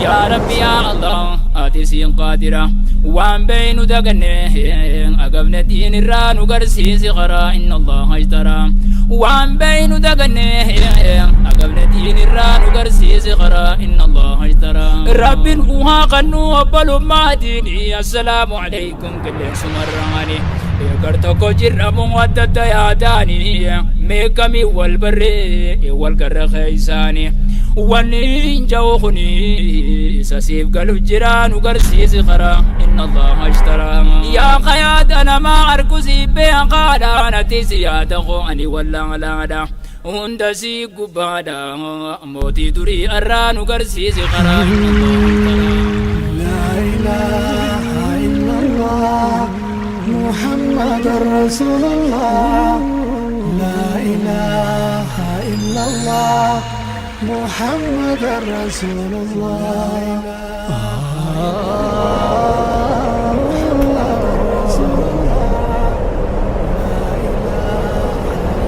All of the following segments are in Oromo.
Yaa Rabbi yaa Allah ati siin qaadira waan beeynu daganne agabne diin irraa nu garsiisi karaa inna Allah ashtaraa waan beeynu daganne agabne diin irraa nu garsiisi karaa inna Allah ashtaraa Rabbiin uhaa kannu obbolummaa diini assalaamu alaikum qilleensumarraani gar tokko jirramu adda adda yaadaani meeqamii wal barree wal garra keeysaani wanni hin ja'u kuni isa siif galu jira nu garsiisi karaa inna allaha ashtaraa yaa kayaada namaa arku sii beekaadha natti si yaada koo ani wallaalaadha hunda sii gubbaadha mootii durii arraa nu garsiisi karaa inna allaha ashtaraa. لا إله إلا الله محمد رسول الله لا إله إلا الله محمد رسول الله محمد رسول الله لا إله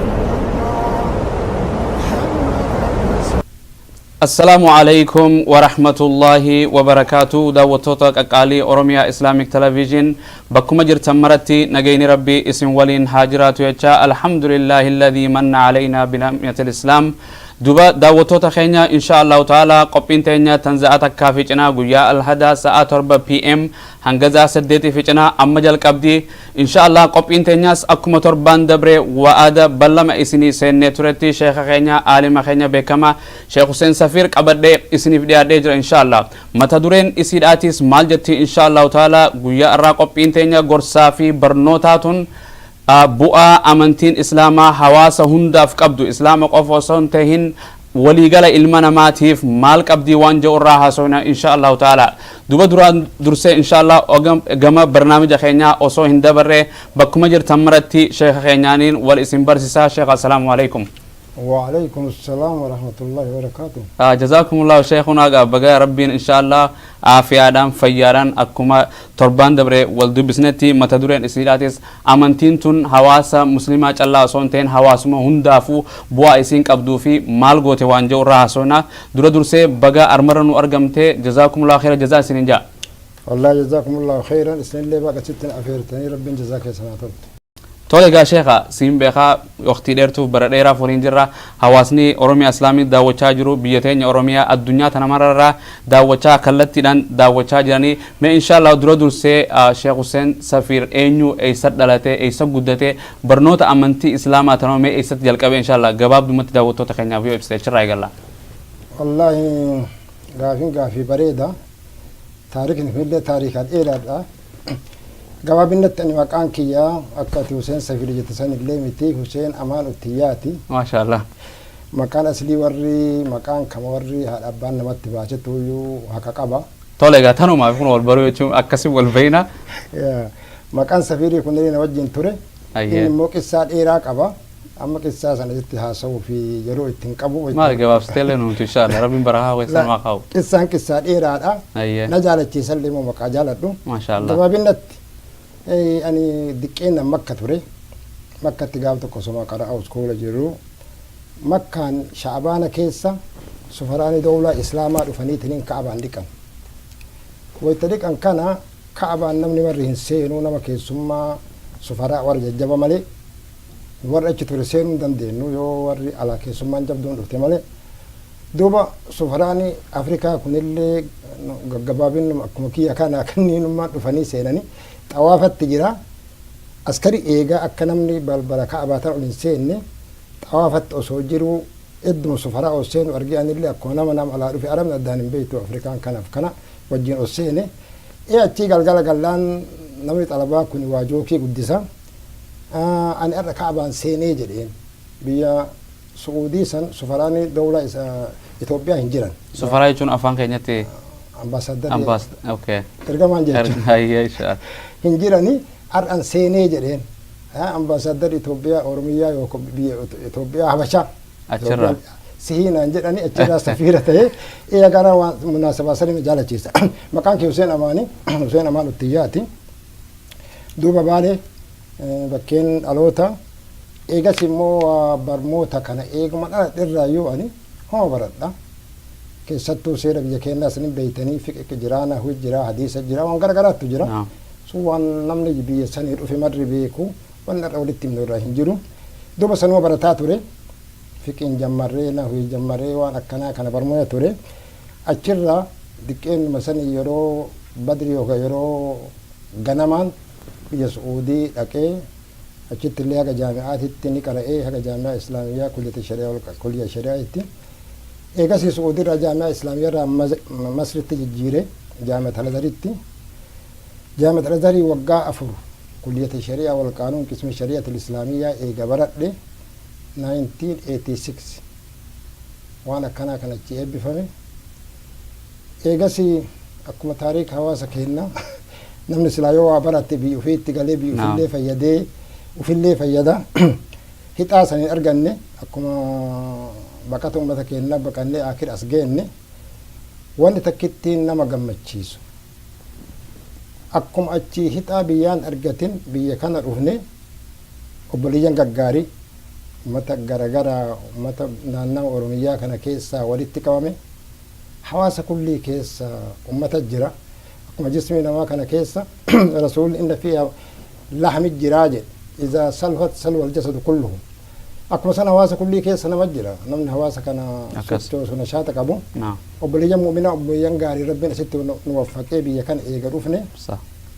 إلا الله محمد رسول السلام عليكم ورحمة الله وبركاته. Daawwattoota qaqqaalii Oromiyaa Islamic Television bakkuma jirtan maratti nagayni Rabbii isin waliin haa jiraatu jecha, الحمد لله الذي من علينا بنعمة الإسلام. Duba daawwattoota keenya, insha Allahu ta'ala qophiin teenya tan za'a takkaa fi cinaa guyyaa alhadaa sa'a 7 PM hanga za'a 8 fi cinaa amma jalqabdi, insha Allah. Qophiin teenyaas akkuma torbaan dabre wa'aada ballama isinii seennee turetti sheeka keenya, aalima keenya beekamaa Sheekh Hussein Safiir qabadhee isiniif dhiyaadhee jira, insha Allah. Mata dureen isiidhaatis maal jetti? Insha Allahu ta'ala guyyaa irraa qophiin teenya gorsaa fi barnootaa tun bu'aa amantiin islaamaa hawaasa hundaaf qabdu, islaama qofa osoo hin tahin waliigala ilma namaatiif maal qabdii waan jedhu irraa haasofna, insha Allahu ta'ala. Duba duraan dursee, insha Allah, gama barnaamija keenyaa osoo hin dabarre bakkuma jirtan maratti sheeka keenyaaniin wal isin barsiisaa. Sheeka, assalaamu alaikum. وعليكم السلام ورحمة الله وبركاته. جزاكم الله شيخنا. Baga Rabbiin insha Allah aafiyaadhaan fayyaadhaan akkuma torbaan dabre wal dubbisnetti mata dureen isiidhaatis amantiin tun hawaasa muslimaa callaa osoo hin ta'in hawaasuma hundaafuu bu'aa isiin qabduu fi maal goote waan jedhu irraa haasofna. Dura dursee baga armarra nu argamte, جزاكم الله خيرا jazaa isiniin jaa. والله جزاكم الله خيرا. إسن اللي بقى ستن أفيرتني رب جزاك سنة. Tole egaa sheeka, siin beekaa, waqtii dheertuuf bara dheeraaf waliin jirra. Hawaasni Oromiyaa Islaamii daawwachaa jiru, biyya teenya Oromiyaa, addunyaa tana mararraa daawwachaa, kallattiidhaan daawwachaa jiranii. Mee inshallah dura dursee Sheekh Hussein Safiir eenyu, eessa dhalate, eessa guddate, barnoota amantii Islaamaa tanoo mee eessatti jalqabe, inshallah gabaabdumatti daawwattoota keenyaaf yoo ibsite achirraa eegalla. Wallahi gaafiin gaafii bareeda. Taarikni kunillee taarikaa dheeraadha. Gabaabinatti ani maqaan kiyyaa akka ati Huseen Safiir jette san illee miti, Huseen Amaan Uttiyyaati. Maasha Allah. Maqaan aslii warri maqaan kama warri haadha abbaan namatti baasetu iyyuu haqa qaba. Tole egaa tanumaaf kun wal baruu jechuun akkasii wal beeyna. Maqaan Safiirii kunillee na wajjin ture. Ayyee. Inni immoo qissaa dheeraa qaba. Amma qissaa sana sitti haasa'uu fi yeroo ittiin qabu. Maal gabaabsitee illee nuti, insha Allah Rabbiin barakaa keessa namaa kaa'u. Qissaan qissaa dheeraadha. Ayyee. Na jaalachiisallee immoo maqaa jaaladhu. Maasha Allah. Gabaabinatti ani diqqeenna Makka ture. Makkatti gaaf tokko osoma qara'a uskoola jiru. Makkaan Sha'abaana keessa sufaraani dawlaa Islaamaa dhufaniitiin Ka'abaan dhiqan. Wayita dhiqan kana Ka'abaan namni warri hin seenu, nama keessummaa sufaraa warra jajjaba malee. Warri achi ture seenuu hin dandeenyu yoo warri alaa keessummaan jabduun dhufte malee. Duuba sufaraani Afrikaa kunillee gaggabaabinuma akkuma kiyya kana kanniinummaan dhufanii seenanii xawaafatti jira. Askari eegaa akka namni balbala Ka'abaa tan ol hin seenne xawaafatti osoo jiru idduma sufaraa ol seenu argee anillee akkuma nama alaa dhufe, Arabni addaan hin beektu Afrikaan kanaaf kana wajjin ol seene. Ee, achii galgala gallaan namni xalabaa kun waa jookii guddisa. Ani har'a Ka'abaan seenee jedheen. Biyya Su'uudii san sufaraani dawlaa isa Itoophiyaa hin jiran. Sufaraa jechuun afaan keenyatti Ambaasaaddarri. Ambaas, okay. Ergamaan jechuudha. Hayyee, insha Hin jirani, har'an seenee jedheen. Ambaasaaddarri Itoophiyaa Oromiyaa yookaan biyya Itoophiyaa Habashaa. Achirraa. Sihiinaan jedhani achirraa safiira ta'ee ee gara waan munaasabaa sanii na jaalachiisa. Maqaan kee Huseen Amaani, Huseen Amaan Uttiyyaati. Duuba Baalee bakkeen dhaloota. Eegas immoo barmoota kana eeguma dhaladhe irraa yoo ani homa baradha. Keessattuu seera biyya keenyaa isin beeytanii, fiqhi jira, nahwi jira, hadiisa jira, waan garagaraattu jira. Sun waan namni biyya sanii dhufe marri beeku, wanni har'a walitti himnu irraa hin jiru. Duuba sanuma barataa ture. Fiqhiin jammarree, nahwii jammarree, waan akkanaa kana barmoota ture. Achirraa diqqeennuma sanii yeroo badri yookaan yeroo ganamaan biyya Su'uudii dhaqee, achitti illee haga jaami'aatitti ni qara'ee, haga jaami'aa Islaamiyyaa kulliyya shari'aatti. Eegasii Su'uudirraa jaami'aa Islaamiyyaa irraa Masritti jijjiire, Jaami'at Al-Azharitti. Jaami'at Al-Azharii waggaa 4 kulliyata shari'aa wal qaanuun qismi shari'atul Islaamiyyaa eega baradhe, 1986 waan akkanaa kan achi eebbifame. Eegasii akkuma taariika hawaasa keennaa, namni silaa yoo waa barate biyya ufiitti galee biyya ufillee fayyadee ufillee fayyada. Hixaa san hin arganne, akkuma baqata ummata keennaa baqannee aakhir as geenne. Wanni takkittiin nama gammachiisu, akkuma achii hixaa biyyaan argatin biyya kana dhufne, obboleeyyan gaggaarii ummata garagaraa, ummata naannawa Oromiyyaa kana keessaa walitti qabame. Hawaasa kullii keessa ummata jira. Akkuma jismii namaa kana keessa Rasuulli inna fiiha lahmi jiraa jedhe, izaa saluhat saluha aljasadu kulluhu, akkuma san hawaasa kullii keessa nama jira. Namni hawaasa kana sochoosu nashaata qabu, obboleeyyan mu'minaa, obboleeyyan gaarii Rabbiin asitti nu waffaqee biyya kana eega dhufne,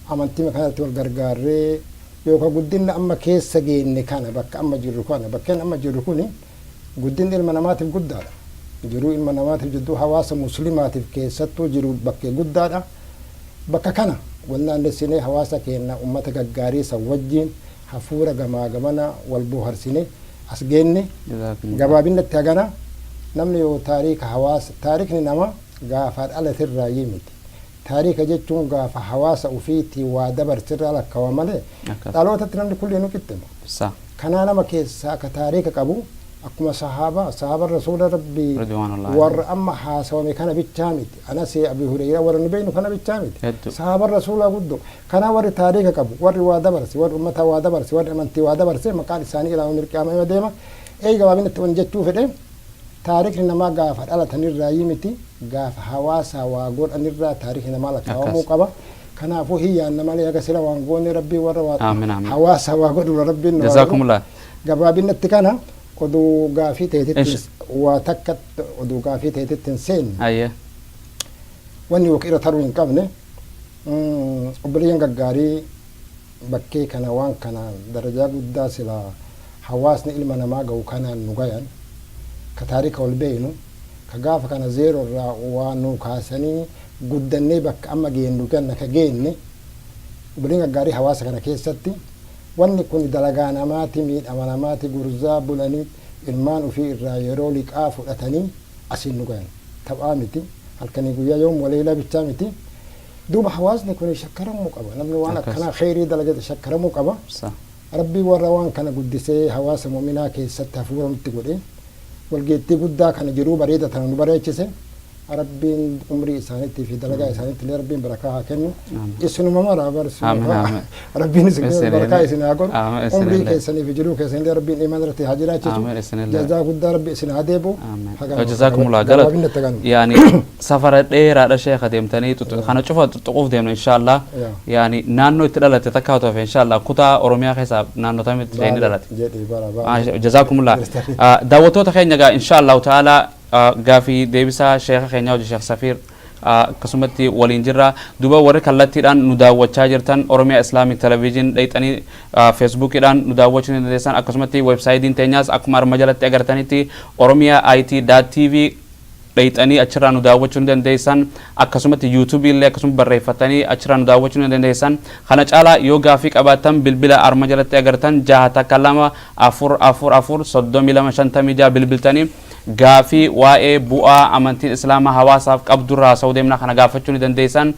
amantii kanatti wal gargaarree yookaan guddinna amma keessa geenne kana, bakka amma jirru kana, bakkeen amma jirru kuni guddinni ilma namaatiif guddaadha. Jiruu ilma namaatiif, jidduu hawaasa muslimaatiif keessattuu jiru bakkee guddaadha. Bakka kana wal naannessinee hawaasa keenya ummata gaggaarii san wajjiin hafuura gamaa gamana wal booharsine as geenne. Gabaabinnatti hagana. Namni yoo taariika hawaasa, taarikni nama gaafa dhalaterraayyii miti. Taariika jechuun gaafa hawaasa ufiitii waa dabarsirraa lakkawa malee dhalootatti namni kulli nu qixxima. Kanaa nama keessaa ka taariika qabu akkuma sahaabaa, sahaaban Rasuula Rabbii warra amma haasawame kana bichaa miti. Anasee, Abi Hureyraa, warra nu beeknu kana bichaa miti. Sahaaban Rasuulaa guddoo. Kanaa warri taariika qabu, warri waa dabarse, warri ummataa waa dabarse, warri amantii waa dabarse, maqaan isaanii ilaa yawmil qiyaama ima deema. Ee, gabaabinatti wanni jechuu fedhe, taarikni namaa gaafa dhalatanirraayii miti, gaafa hawaasaa waa godhanirraa taarikni namaa lakkaawamuu qaba. Kanaafuu hin yaanna malee haga sila waan goone Rabbiin warra waa hawaasaa waa godhurra Rabbiin nu haa godhu. Jazaakumullah. Gabaabinatti kana. Oduu gaafii teetitti waa takka, oduu gaafii teetitti hin seenne. Wanni yookiin irra taruu hin qabne, obboleeyyan gaggaarii bakkee kana waan kana darajaa guddaa silaa hawaasni ilma namaa ga'u kanaan nu gayan, ka taarika wal beeynu, ka gaafa kana zeero irraa waa nu kaasanii guddannee bakka amma geennu ganna ka geenne, obboleeyyan gaggaarii hawaasa kana keessatti wanni kun dalagaa namaati, miidhama namaati, gurzaa bulanii ilmaan ufii irraa yeroo liqaa fudhatanii asiin nu gayan. Taphaa miti, halkanii guyyaa, yoom waleelaa bichaa miti. Duuba hawaasni kun shakkaramuu qaba. Namni waan akkanaa kheyrii dalagate shakkaramuu qaba. Rabbiin warra waan kana guddisee hawaasa mu'minaa keessatti hafuura nutti godhe, walgeettii guddaa kana, jiruu bareeda tana nu bareechise, Rabbiin umrii isaaniitii fi dalagaa isaaniitti illee Rabbiin barakaa haa kennu. Isinuma mara barsiisa. Rabbiin isin barakaa isin haa godhu. Umrii keessanii fi jiruu keessanii illee Rabbiin imaan irratti haa jiraachisu. Jazaa guddaa Rabbi isin haa deebi'u. Jazaakumullah galat. Yaani safara dheeraadha sheekha deemtanii kana cufa tuttuquuf deemna inshallah. Yaani naannoo itti dhalate takka haa ta'u inshallah, kutaa Oromiyaa keessaa naannoo kamitti inni dhalate? Jazaakumullah. Daawwattoota keenya gaa, inshallah ta'ala gaafii deebisaa sheeka keenya hojii Sheekh Safiir akkasumatti waliin jirra. Duuba warri kallattiidhaan nu daawwachaa jirtan Oromiyaa Islamic Television dhayxanii Facebookiidhaan nu daawwachuu ni dandeessan. Akkasumatti websaayitiin teenyaas akkuma arma jalatti agartanitti Oromiyaa IT TV dhayxanii achirraa nu daawwachuu ni dandeessan. Akkasumatti YouTube illee akkasuma barreeffatanii achirraa nu daawwachuu ni dandeessan. Kana caalaa yoo gaafii qabaattan bilbila arma jalatti agartan 6 1 2 4 4 4 32 56 bilbiltanii gaafii waa'ee bu'aa amantiin Islaamaa hawaasaaf qabdurraa haasa'uu deemna kana gaafachuu ni dandeessan.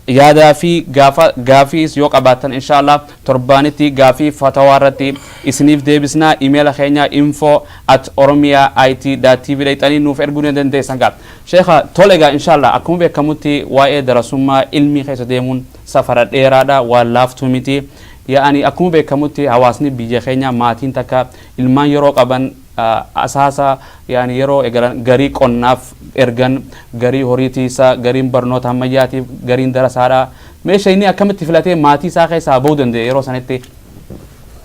Yaadaa fi gaafa gaafiis yoo qabaattan inshallah torbaanitti gaafii fatawaa irratti isiniif deebisna. Imeela keenya info@oromiait.tv dhayxanii nuuf erguu ni dandeessan. Gaa sheekha, tole egaa inshallah akkuma beekamutti waa'ee darasummaa ilmii keessa deemuun safara dheeraadha, waan laaftuu miti. Yaa'ani akkuma beekamutti hawaasni biyya keenya maatiin takka ilmaan yeroo qaban Asaasa yaani yeroo eegalan garii qonnaaf ergan, garii horii tiisaa, gariin barnoota ammayyaatiif, gariin darasaadha. Meeshaa inni akkamitti filatee maatii isaa keessaa bahuu danda'e yeroo sanitti?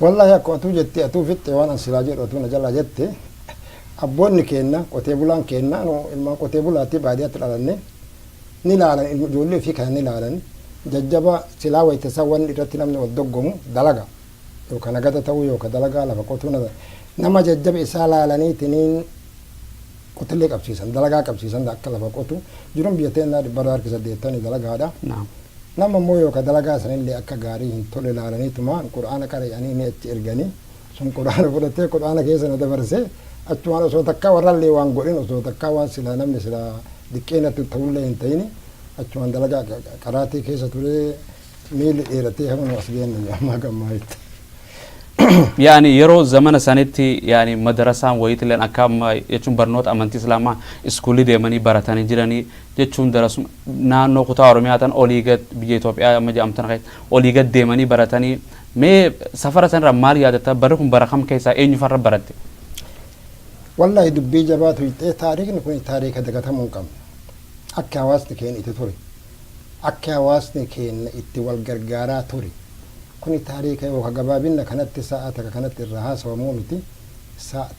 Wallahi, akkuma atuu jette, atuu fixxe waan an silaa jedhu, atuu na jalaa jette. Abboonni keenna, qotee bulaan keenna, nu ilmaan qotee bulaatti, baadiyyaatti dhalanne, ni laalan, ijoollee ofii kana ni laalan. Jajjaba silaa wayita isaa wanni irratti namni wal doggomu dalaga yookaan nagada ta'uu yookaan dalagaa lafa qotuu, nama jajjaba isaa laalaniitiniin qotillee qabsiisan, dalagaa qabsiisan, akka lafa qotu. Jiruun biyya teennaa 80% dalagaadha. Nama immoo yookaan dalagaa sanillee akka gaarii hin tole laalaniituma Qur'aana qara'anii ni achi erganii, sun Qur'aana fudhatee Qur'aana keessa na dabarsee, achumaan osoo takkaa warrallee waan godhin, osoo takkaa waan silaa namni silaa diqqeenatti ta'ullee hin ta'ini, achumaan dalagaa qaraatii keessa turee miilli dheeratee hamma nu as geenne ammaa gammaayitti. Yaani yeroo zamana sanitti yaani madarasaan wayiitilleen akka amma jechuun barnoota amantii Islaamaa iskuulii deemanii baratanii jiranii jechuun darasuma naannoo kutaa Oromiyaa tan olii gad, biyya Itoophiyaa amma jedhamtan keessa olii gad deemanii baratanii, mee safara sanirraa maal yaadatta? Barri kun bara kam keessaa, eenyu farra baratte? Wallahi, dubbii jabaatu hixxee. Taariikni kun taariika dagatamuu hin qabne. Akka hawaasni keenya itti ture, akka hawaasni keenya itti wal gargaaraa ture, kuni taariika yookaan gabaabinna kanatti sa'a takka kanatti irraa haasawamuu miti.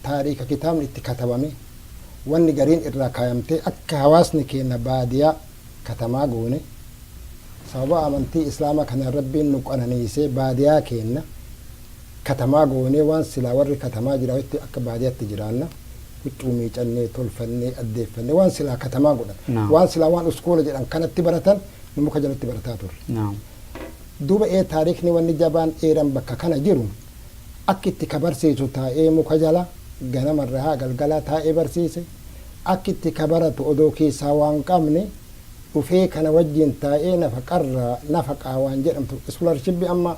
Taariika kitaabni itti katabame, wanni gariin irraa kaayamtee, akka hawaasni keenya baadiyaa katamaa goone, sababa amantii Islaamaa kanaan Rabbiin nu qananiisee baadiyaa keenya katamaa goonee, waan silaa warri katamaa jiraatutti akka baadiyaatti jiraanna, huccuu miicannee, tolfannee, addeeffannee, waan silaa katamaa godhan, waan silaa waan uskuula jedhan kanatti baratan, nu muka jalatti barataa turre. Duuba taariikni wanni jabaan dheeran bakka kana jiru, akka itti ka barsiisu taa'ee muka jala ganamarra haa galgalaa taa'ee barsiise, akka itti ka baratu odoo keessaa waan qabne dhufee kana wajjin taa'ee nafaqarraa nafaqaa waan jedhamtu, scholarship amma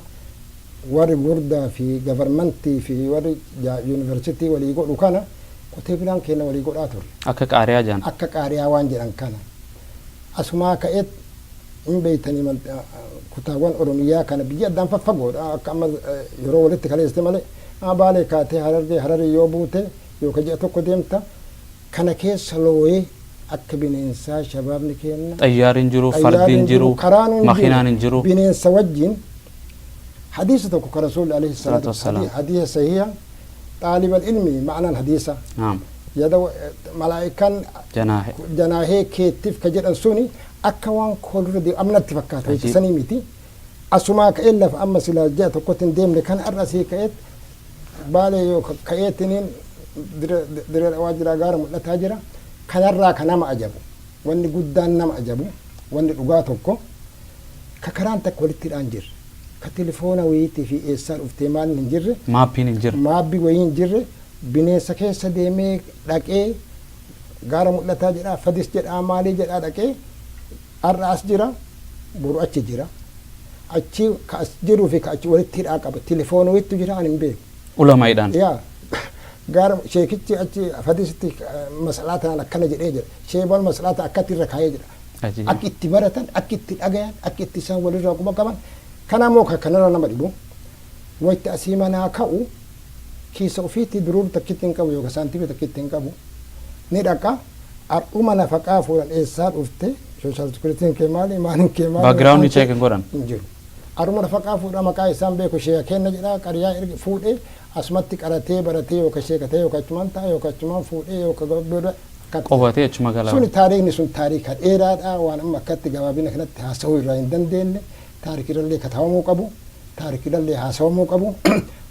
warri gurdaa fi governmentii fi warri yuunivarsitii walii godhu kana qotee bulaan keenya walii godhaa ture. Akka qaariyaa jedhan. Akka qaariyaa waan jedhan kana. Asumaa ka'eet hin beeytanii, kutaawwan Oromiyaa kana biyya addaan faffagoodha, akka amma yeroo walitti kaleessite malee. Baalee kaatee Harargee, Hararii yoo buute yookaan ji'a tokko deemta, kana keessa looyee akka bineensaa shabaabni keenya. Xayyaarri hin jiru, fardi hin jiru, karaan hin makiinaan hin jiru. Bineensa wajjin hadiisa tokko ka Rasuulli alayhi salaatu wassalaam. Hadiisa sahiha, xaalibal ilmi ma'anaan hadiisa yada malaa'ikaan janaahe janaahee keettiif ka jedhan suni akka waan koolirra deemu amnatti fakkaata. Ajiib. Sanii miti, asumaa ka'ee lafa amma silaa ji'a tokkotti hin deemne kan har'a asii ka'eet Baalee yoo ka'eetiniin Diree Dhawaa jira, gaara Mul'ataa jira. Kanarraa ka nama ajabu, wanni guddaan nama ajabu, wanni dhugaa tokko ka karaan takka walitti hidhaan jirre, ka telefoona wayiitii fi eessaa dhuftee maaliin hin jirre, Maappiin hin jirre. Maabbii wayii hin jirre, bineensa keessa deemee dhaqee gaara Mul'ataa jedhaa, Fadis jedhaa, maalii jedhaa dhaqee, har'a as jira, boru achi jira. Achi ka as jiruu fi ka achi walitti hidhaa qaba. Telefoona wayittu jira, ani hin beeku. Ulamaidhaan. Yaa gaara sheekichi achi Fadisitti masalaa tanaan akkana jedhee jira, sheebaan masalaa tan akkatti irra kaayee jira. Akka itti baratan, akka itti dhagayan, akka itti isaan walirraa quba qaban. Kanammoo ka kanarra nama dhibu, wayta asii manaa ka'u keessa ofiitti duruur takkitti hin qabu yookaan saantimii takkitti hin qabu, ni dhaqa. Har'uma nafaqaa fuudhan, eessaa dhufte, social securityn kee maali, maaliin kee maali, Background maqaan kee check hin godhan. Hin jiru. Har'uma nafaqaa fuudha, maqaa isaan beeku, sheeka kenna jedha, qariyaa erga fuudhee asumatti qaratee baratee yookaan sheeka ta'e yookaan achumaan ta'a yookaan achumaan fuudhee yookaan booda akkatti. Qubatee achuma galaa. Suni taariikni sun taariika dheeraadha, waan amma akkatti gabaabina kanatti haasa'uu irraa hin dandeenye. Taariikirrallee katabamuu qabu, taariikirrallee haasawamuu qabu.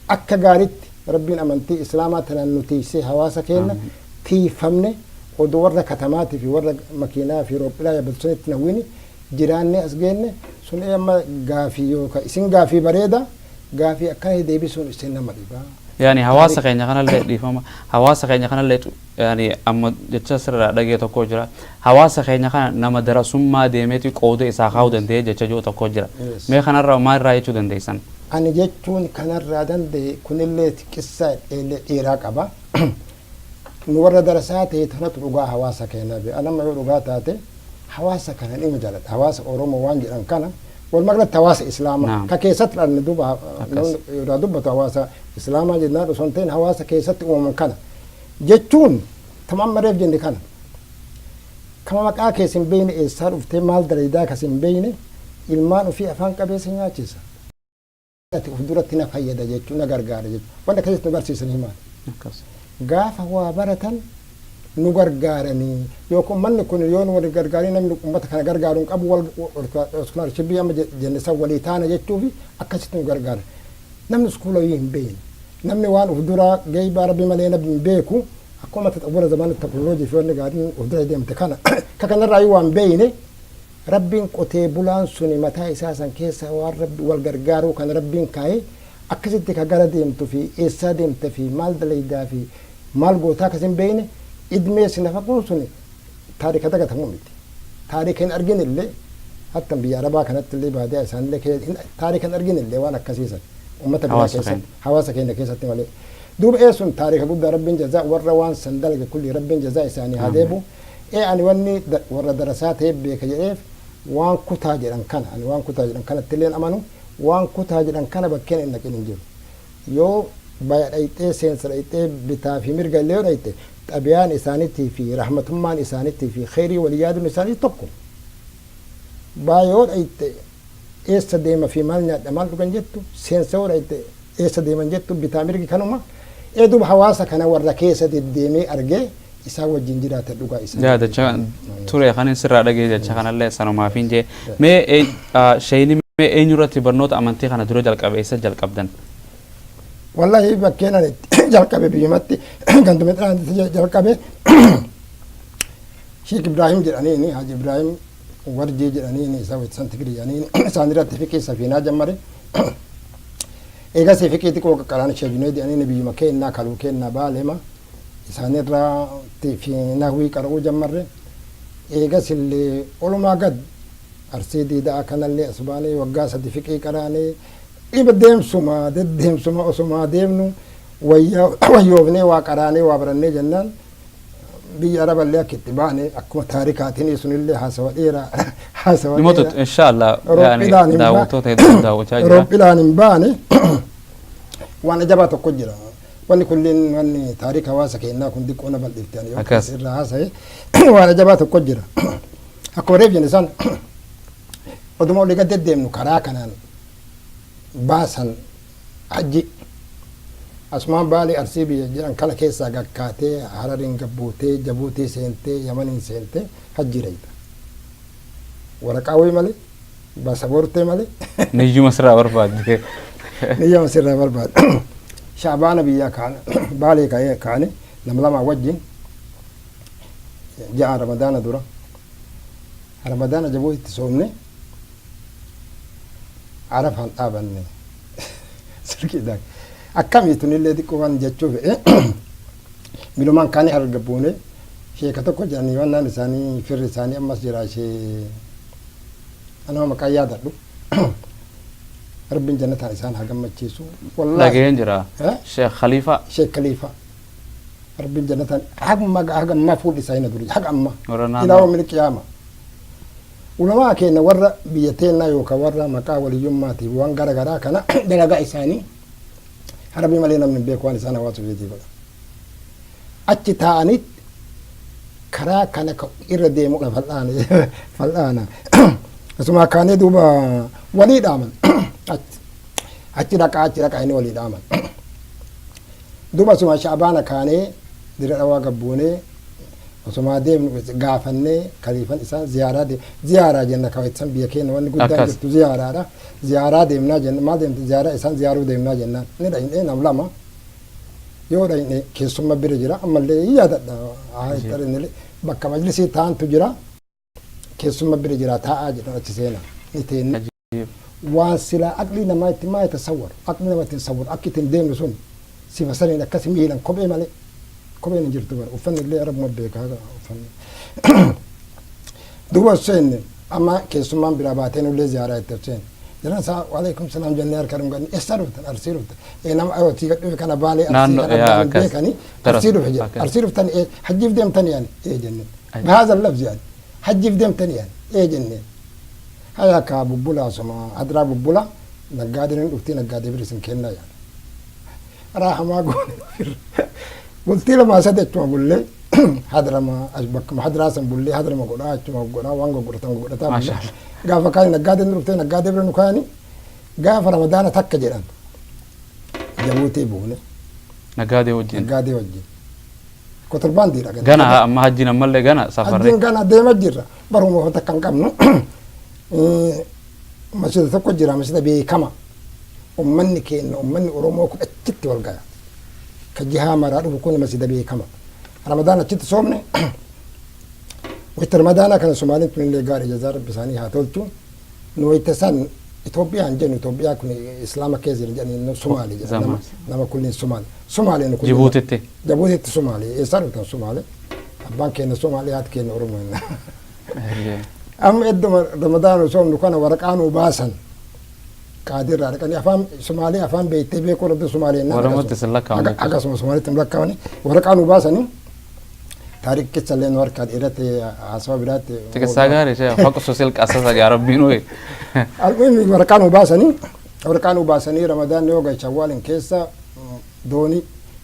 Akka gaaritti Rabbiin amantii Islaamaa tanaan nu tiiksee, hawaasa keenya tiifamne, odoo warra katamaatii fi warra makiinaa fi roophilaa yaabatu sanitti nawwini jiraannee as geenne. Sun amma gaafii yookaan isin gaafii bareeda, gaafii akkana deebisuun isin nama dhibaa. Yaani hawaasa keenya kanallee, dhiifama, hawaasa keenya kanallee yaani amma jecha sirraa dhagee tokko jira, hawaasa keenya kana nama darasummaa deemeeti qooda isaa kaa'uu danda'ee jecha jiru tokko jira. Mee kanarraa maalirraa jechuu dandeessan? Ani jechuun kanarraa danda'e, kunillee qissa dheeraa qaba. Nu warra darasaa ta'e tanatu dhugaa hawaasa keenyaa beeka. Anamma yoo dhugaa taate hawaasa kana dhima jaaladha. Hawaasa Oromoo waan jedhan kana, walumaa galatti hawaasa Islaamaa ka keessatti dhalanne, duuba namni irraa dubbatu hawaasa Islaamaa jennaan osoo hin ta'in hawaasa keessatti uumaman kana. Jechuun tamam mareef jenne kana. Kama maqaa keessa hin beekne, eessaa dhuftee maal dalagaa kas hin beekne, ilmaan ofii afaan qabeessa nyaachisa. Ati of duratti na fayyada jechuun, na gargaara jechuun, wanta akkasitti nu barsiisan himaan. Gaafa waa baratan nu gargaaranii yookaan uummanni kun yoo nu wal gargaarii, namni uummata kana gargaaru hin qabu, wal scholarship amma jenne san walii taana jechuufi akkasitti nu gargaara. Namni iskuula hin beekne, namni waan of duraa geejjibaa rabbi malee namni hin beeku, akkuma taxawwara zamana teknooloojii fi wanni gaariin of dura deemte kana ka kanarraa waan beekne, rabbiin qotee bulaan suni mataa isaa san keessa waan rabbi wal gargaaruu kan rabbiin kaa'ee akkasitti ka gara deemtu fi eessaa deemte fi maal dalaydaa fi maal gootaa akkas hin beekne idmee si nafaquun suni taarika dagatamuu miti. Taarika hin argin illee, hatta biyya Arabaa kanatti illee, baadiyaa isaanillee taarika hin argin illee waan akkasiisan uummata biraa keessatti, hawaasa keenya keessatti malee. Duuba ee sun taarika guddaa, rabbiin jazaa warra waan san dalage kulli rabbiin jazaa isaanii haa deebu. Ee ani wanni warra darasaa ta'e beeka jedheef, waan kutaa jedhan kana, ani waan kutaa jedhan kanatti illee amanu, waan kutaa jedhan kana bakkeen hin dhaqin hin jiru. Yoo baya dhayxee, seensa dhayxee, bitaa fi mirga illee yoo dhayxe, xabiyaan isaaniitii fi rahmatummaan isaaniitii fi kheyrii walii yaaduun isaanii tokko. Baa yoo dhayxe eessa deema fi maal nyaadha, maal dhugan jettu, seensa yoo dhayxe eessa deeman jettu, bitaa mirgi kanuma. Ee duuba hawaasa kana warra keessa deddeemee argee isaan wajjin jiraate dhugaa isaa. Yaa jecha ture kan sirraa dhagee jecha kanallee sanumaaf hin jee. Mee sheeyini, mee eenyurratti barnoota amantii kana dura jalqabe, eessa jalqabdan? Wallahi bakkeen ani jalqabe biyyumatti ganduma xiraanti jalqabe. Sheek Ibrahim jedhaniini, Haji Ibrahim Warjii jedhaniini, isa san Tigri jedhaniini, isaan irratti fiqii safiinaa jammare. Eegas fiqii xiqqoo qaqqaraan Sheek Junaid jedhaniini, biyyuma keennaa kaluu keennaa baalema isaanirratti fi nahwii qara'uu jammarre. Eegas illee olumaa gad Arsii diidaa kanallee asbaanee waggaa 3 fiqii qaraanee, dhiba deemsuma deddeemsuma osumaa deemnu wayyoofnee waa qaraanee waa barannee jennaan biyya Araballee akka itti baane akkuma taarikaatiin sunillee haasawa dheeraa haasawa Dhimmoota dheeraa. Inshaallah yaani daawwattoota hedduu daawwachaa jira. Roophilaan hin baane waan ajabaa tokko jira. Wanni kunneen wanni taarika hawaasa keenyaa kun xiqqoo na bal'ifte ani yoo irraa haasa'e, waan ajabaa tokko jira. Akkuma reef jenne san, oduma olii gad deddeemnu karaa kanaan baasan hajji. Asumaan Baalee Arsii biyya jedhan kana keessaa gakkaatee, Harariin gabbuutee, Jabuutii seentee, Yamaniin seentee hajji reeyta. Waraqaa wayii malee, baasaboortee malee. Niyyuma sirraa barbaadde. Niyyuma sirraa barbaadde. Shaabaana biyyaa kaane, Baalee ka'ee kaane nama lamaa wajjin ja'a Ramadaana dura. Ramadaana Jabuutitti soomne, Arafaan dhaabanne. Silkiidhaan. Akkamii tunillee xiqqoo waan jechuu fedhe, milumaan kaanii harga buune, sheeka tokko jedhanii wannaan isaanii firri isaanii ammas jira, ishee anama maqaa yaadadhu. Rabbiin jannataan isaan haa gammachiisu. Wallaahi. Dhageen jira. Sheekh Khaliifaa. Sheekh Khaliifaa. Rabbiin jannataan haguma haga ammaa fuulli isaa hin duri haga ammaa. Warra naannoo. Ilaa yawmil qiyaama. Ulamaa keenya warra biyya teennaa yookaan warra maqaa waliyyummaatiif waan gara garaa kana dalagaa isaanii Rabbi malee namni hin beeku waan isaan hawaasa ofiitii godhan. Achi taa'aniit karaa kana ka irra deemu fal'aana fal'aana. Asuma kaanee duuba walii dhaaman. Achi dhaqaa, achi dhaqaa inni walii dhaaman. Duuba asuma Shaabaana kaanee dira dhawaa gabbuunee osumaa deemnu gaafannee kaliifan isaan ziyaaraa deem ziyaaraa jenna, kaweetsan biyya keenya wanni guddaan jirtu ziyaaraadha. Ziyaaraa deemnaa jenna, maal deemte, ziyaaraa isaan ziyaaruu deemnaa jennaan ni dhayne. Nam lama yoo dhayne keessumma bira jira, ammallee hin yaadadha, bakka majlisii taantu jira, keessumma bira jira, taa'aa jedhan, achi seenaa ni teenne. Waan silaa aqlii namaa itti maa tasawwar, aqlii nama ittiin sawwar, akka ittiin deemnu sun sifa saniin akkasi miilan kophee malee, kopheen hin jirtu bara, uffanni illee arabuma beekaa uffanni. Duuba seenne, amma keessummaan biraa baatee nullee ziyaaraa itti seenne. Jiran isaa waalaikum salaam jennee harka dhunganne, eessaa dhuftan? Arsii dhuftan. Ee nama ayotii gad dhufe kana Baalee Arsii Naannoo kana yaa kan akkas. beekanii Arsii dhufe jedha. Arsii dhuftan, ee hajjiif deemtanii yani, ee jenneen. Ay. Bahaza lafzi yani hajjiif deemtanii yani, ee jenneen. Haya ka bubbulaa suma hadraa bubbula naggaadeen hin dhuftii, naggaadee bira isin kennaa yani. Raahamaa goone. Bultii lamaa sadi achuma bullee, hadrama bakkuma hadraa san bullee, hadrama godhaa, achuma godhaa, waan gurguratan gurgurataa Maasha bullee. Gaafa kaani naggaadeen dhuftee naggaadee bira nu kaani. Gaafa Ramadaana takka jedhan Jabuutii buune. Naggaadee wajjin. Naggaadee wajjin. Kotorbaandiidha. Gana amma hajjiin ammallee gana safarree. Hajjiin gana deema jirra. Baruma takka hin qabnu. Masjida tokko jira, masjida beekama. Ummanni keenya, ummanni Oromoo kun achitti wal gaya. Ka jihaa maraa dhufu kun masjida beekama. Ramadaan achitti soomne. Wayita Ramadaanaa kana Somaaliin tun illee gaarii, jazaa Rabbi isaanii haa tolchu. Nu wayita san Itoophiyaan jennu, Itoophiyaa kun Islaama keessa jira jedhanii, Somaalee jedhan. Nama, nama kulliin Somaalee. Somaalee nu kulliin. Jibuutitti. Jabuutitti Somaalee. Eessaa dhuftan? Somaalee. Abbaan keenya Somaalee, haati keenya Oromoo. Amma idduma Ramadaana soomnu kana waraqaa nuu baasan. Qaadirraa dhaqanii afaan Somaalee afaan beektee beekuu dhabde Somaalee. Oromootti isin lakkaa'amu jechuudha. Akkasuma Somaalitti nu lakkaa'amani. Waraqaa nuu baasanii, taarikkicha illee nu harkaa dheerate, haasawa biraatti. Xiqissaa gaarii ishee faqsu qasasa yaa Rabbiin uyi. Almuhimmi waraqaa nuu baasanii, Ramadaan yoo gahe Shawwaalin keessa doonii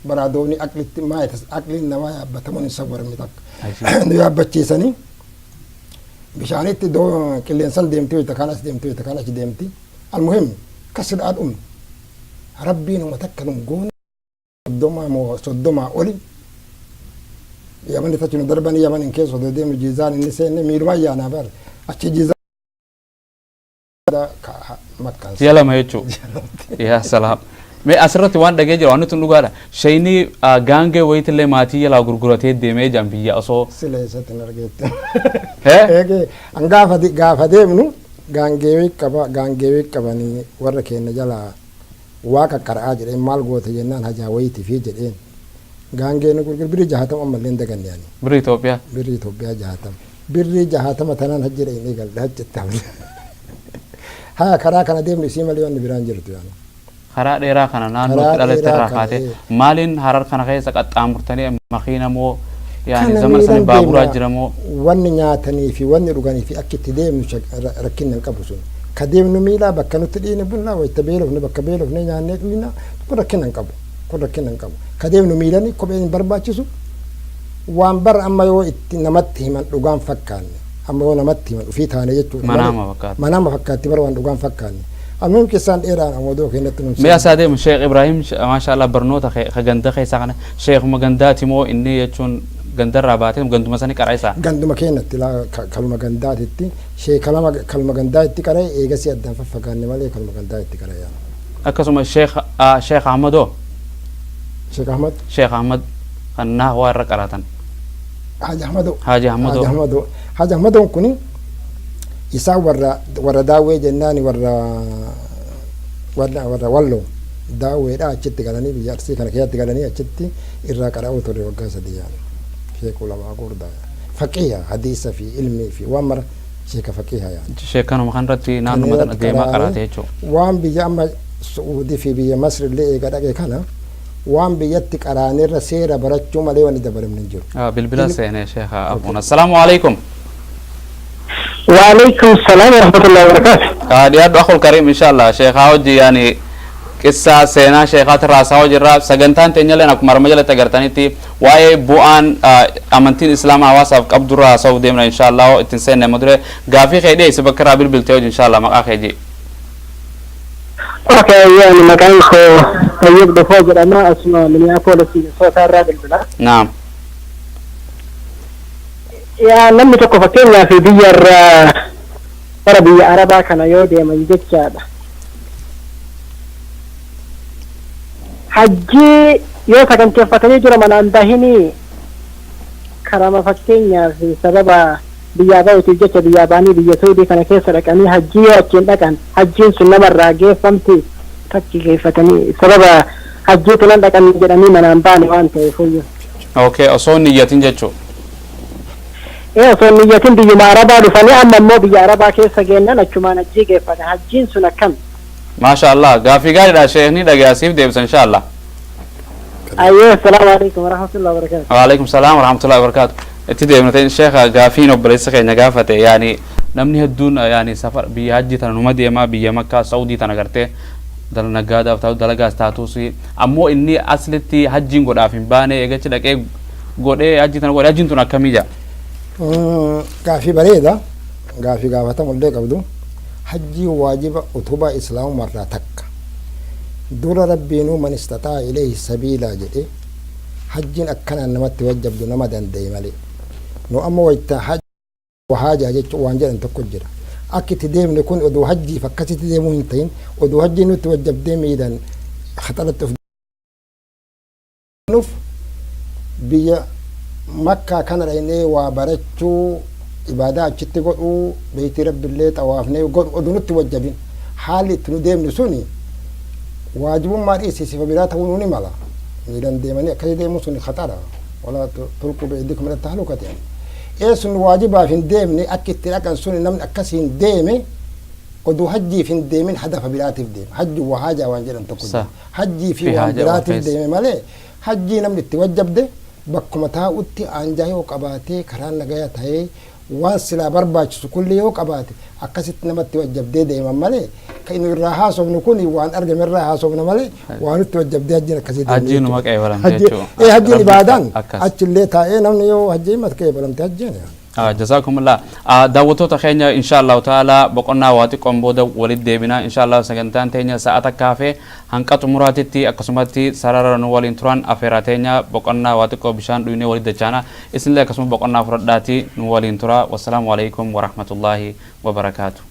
baraa, doonii aqlitti maa aqliin namaa yaabbatamuun hin sawwaramne takka nu yaabbachiisanii, bishaanitti qilleensan deemti, wayita kaan as deemti, wayita kaan achi deemti. Almuhim kasidhaa dhumne, Rabbiin homa takka nun goone. 30 moo 30 oli Yamani tachi nu darbanii. Yamanin keessa osoo deemnu Jiizaan inni seenne, miilumaan yaanaa bar achi Jiizaan Makkaan. Ji'a 2 jechuu. Yaa salaam. Mee asirratti waan dhagee jira, waan nuti dhugaadha. Shayni gaangee wayitillee maatii jalaa gurguratee deemee jaan biyya osoo. Sila eessatti hin argeette? Hee? Eegee an gaafa deemnu gaangeewii qaba, gaangeewii qabanii warra keenya jalaa waa qaqqara'aa jedheen. Maal goote jennaan, hajaa wayiiti fi jedheen. Gaangee nu gurgur birrii 60, ammallee hin daganne ani. Birrii Itoophiyaa. Birrii Itoophiyaa 60. Birrii 60 tanaan hajji dhaqnee galle, hajjitti hafne. Haa, karaa kana deemnu isii malee wanni biraan jirtu yaani. Karaa dheeraa kana naannootti Karaa dhalatte dheeraa irraa kana, kaatee ee. maaliin Harar kana keessa qaxxaamurtanii? Makiina moo yaani Kana zaman sani miilaan baaburaa deemna. jira moo? Wanni nyaatanii fi wanni dhuganii fi akka itti deemnu rakkinna hin qabu sun. Ka deemnu miilaa, bakka nutti dhiine bullaa, wayita beelofne bakka beelofne nyaannee dhuyna, kun rakkina hin qabu. Kun rakkina hin qabu. Ka deemnu miilanii, kopheen hin barbaachisu. Waan bara amma yoo itti namatti himan dhugaan fakkaanne. Amma yoo namatti himan ufii taane jechuudha. Manaama fakkaata. Manaama fakkaatti bara, waan dhugaan fakkaanne. Almuhim qissaan dheeraan ammoo keenyatti nun Mee asaa deemu, Sheekh Ibrahim, maasha Allah, barnoota ka ganda keessaa kana sheekuma gandaati moo inni jechuun gandarraa baatee ganduma sani qara isaa? Ganduma keenyatti kaluma gandaatitti sheekalama, kaluma gandaa itti qara'e. Eegasii addaan faffagaanne malee kaluma gandaa itti qara'e yaa. Akkasuma Sheekh Ahmadoo? Sheek Ahmad. Sheekh Ahmad kan nahwaa irra qaratan. Haji Ahmadoo. Haji Ahmadoo. Haji Ahmadoo. Haji Ahmadoon kuni isaan warra Daawwee jennaani, warra Walloo Daawweedha. Achitti galanii, biyya Arsii kana keessatti galanii, achitti irraa qara'uu ture waggaa 3 yaani. Sheek ulamaa gurdaa, faqiha, hadiisa fi ilmii fi waan mara, sheeka faqiha yaani. Sheekanuma kanarratti naannuma tana deemaa qaraate jechuudha. Waan biyya amma Su'uudii fi biyya Masri illee eega dhaqe kana, waan biyyatti qaraanirra seera barachuu malee wanni dabalamni hin jiru. Bilbila seenee sheekha afuun. Assalaamu alaikum. وعليكم السلام ورحمة الله وبركاته. Dhiyaadhu akhul karim, inshallah sheekhaa hojii yaani qissaa seenaa sheekaati raasaa hojirraa. Sagantaan teenyalleen akkuma arma jalatti agartanitti waa'ee bu'aan amantiin Islaamaa hawaasaaf qabdurraa haasa'uuf deemna inshallah. Ittiin seenne amma dure gaafii kee dhiyeessi, bakka irraa bilbiltee hojii inshallah, maqaa kee jii. Okay, yani maqaan koo Tayyib Dufoo jedhama. Asuma Minneapolis, Minnesota irraa bilbila. Naam. Yaa namni tokko fakkeenyaaf biyya irraa gara biyya Arabaa kana yoo deeman jechaadha. Hajjii yoo saganteeffatanii dura manaan bahinii karama, fakkeenyaaf sababa biyyaa bahuutiif jecha biyyaa ba'anii biyya Suudii kana keessa dhaqanii hajjii yoo achiin dhaqan, hajjiin sun namarraa geeffamti? Takki geeffatanii sababa hajjiitu nan dhaqan jedhanii manaan baane waan ta'eef uyyuu. Okay, osoo niyyatin jechuu. Ee, osoo niyyatin biyyuma Arabaa dhufanii, amma immoo biyya Arabaa keessa geennan achumaan hajjii geeffatan, hajjiin sun akkam? Maasha Allah, gaafii gaariidha, sheekni dhagaasiif deebisa inshallah. Ayyee, assalaamu alaikum warahmatullahi wabarakatuh. Waalaikum salaam warahmatullahi wabarakatuh. Itti deemna ta'in sheekha, gaafiin obboleessa keenya gaafate yaani namni hedduun yaani safar biyya hajji tana numa deema, biyya Makkaa, Saudii tana gartee Naggaadaaf taatu, dalagaas taatus, ammoo inni aslitti hajjiin godhaaf hin baane, eegachi dhaqee godhee hajjii tana godhe, hajjiin tun akkamii jaa? Gaafii bareeda, gaafii gaafatamullee qabdu. Hajjii waajiba utubaa islaamumarraa takka. Dura Rabbiinuu man istaxaa ilayhi sabiilaa jedhe. Hajjiin akkanaan namatti wajjabdu nama danda'e malee. Nu amma wayta haajaa jechuun waan jedhan tokko jira. Akka itti deemne kun oduu hajjiif akkasitti deemuu hin ta'in, oduu hajjiin nutti wajjabdee miidhan khaxaratti of nuuf biyya Makkaa kana dhaynee waa barachuu, ibaadaa achitti godhuu, beeytii Rabbillee xawaafnee godhu oduu nutti wajjabin, haalli itti nu deemnu suni waajibummaa dhiisi sifa biraa ta'uu nuu ni mala. Miilan deemanii akkasii deemuun suni khaxara. Walaa tulquu bi'aydikum ila tahlukati. Ee, sun waajibaaf hin deemne. Akka itti dhaqan suni namni akkasiin deeme oduu hajjiif hin deemin hadafa biraatiif deema. Hajji wa haajaa waan jedhan tokko jira. Hajjii fi fi waan haajaa wal biraatiif keessa. deeme malee, hajjii namni itti wajjabde bakkuma taa'utti aanjaa yoo qabaatee, karaan nagaya ta'ee, waan silaa barbaachisu kulli yoo qabaate, akkasitti namatti wajjabdee deeman malee, kan inni irraa haasofnu kun waan argame irraa haasofna malee waan itti wajjabdee hajjiin akkasii deemne Hajjiin numa jechuudha. qeebalamte jechuudha. Ee, hajjiin Rabbi ibaadaan akkas. achillee taa'ee namni yoo hajjii mata qeebalamte hajjiin. Jazakumullah. Daawwattoota keenya, insha Allahu ta'ala boqonnaa waa xiqqoon booda walitti deebina. Insha Allah sagantaan teenya sa'a takka hafee hanqa xumuraatitti akkasumatti sarara nu waliin turan afeeraa teenya. Boqonnaa waa xiqqoo bishaan dhuynee walitti dachaana. Isinillee akkasuma boqonnaa fudhadhaati nu waliin tura. Wassalaamu alaikum warahmatullaahi wabarakaatu.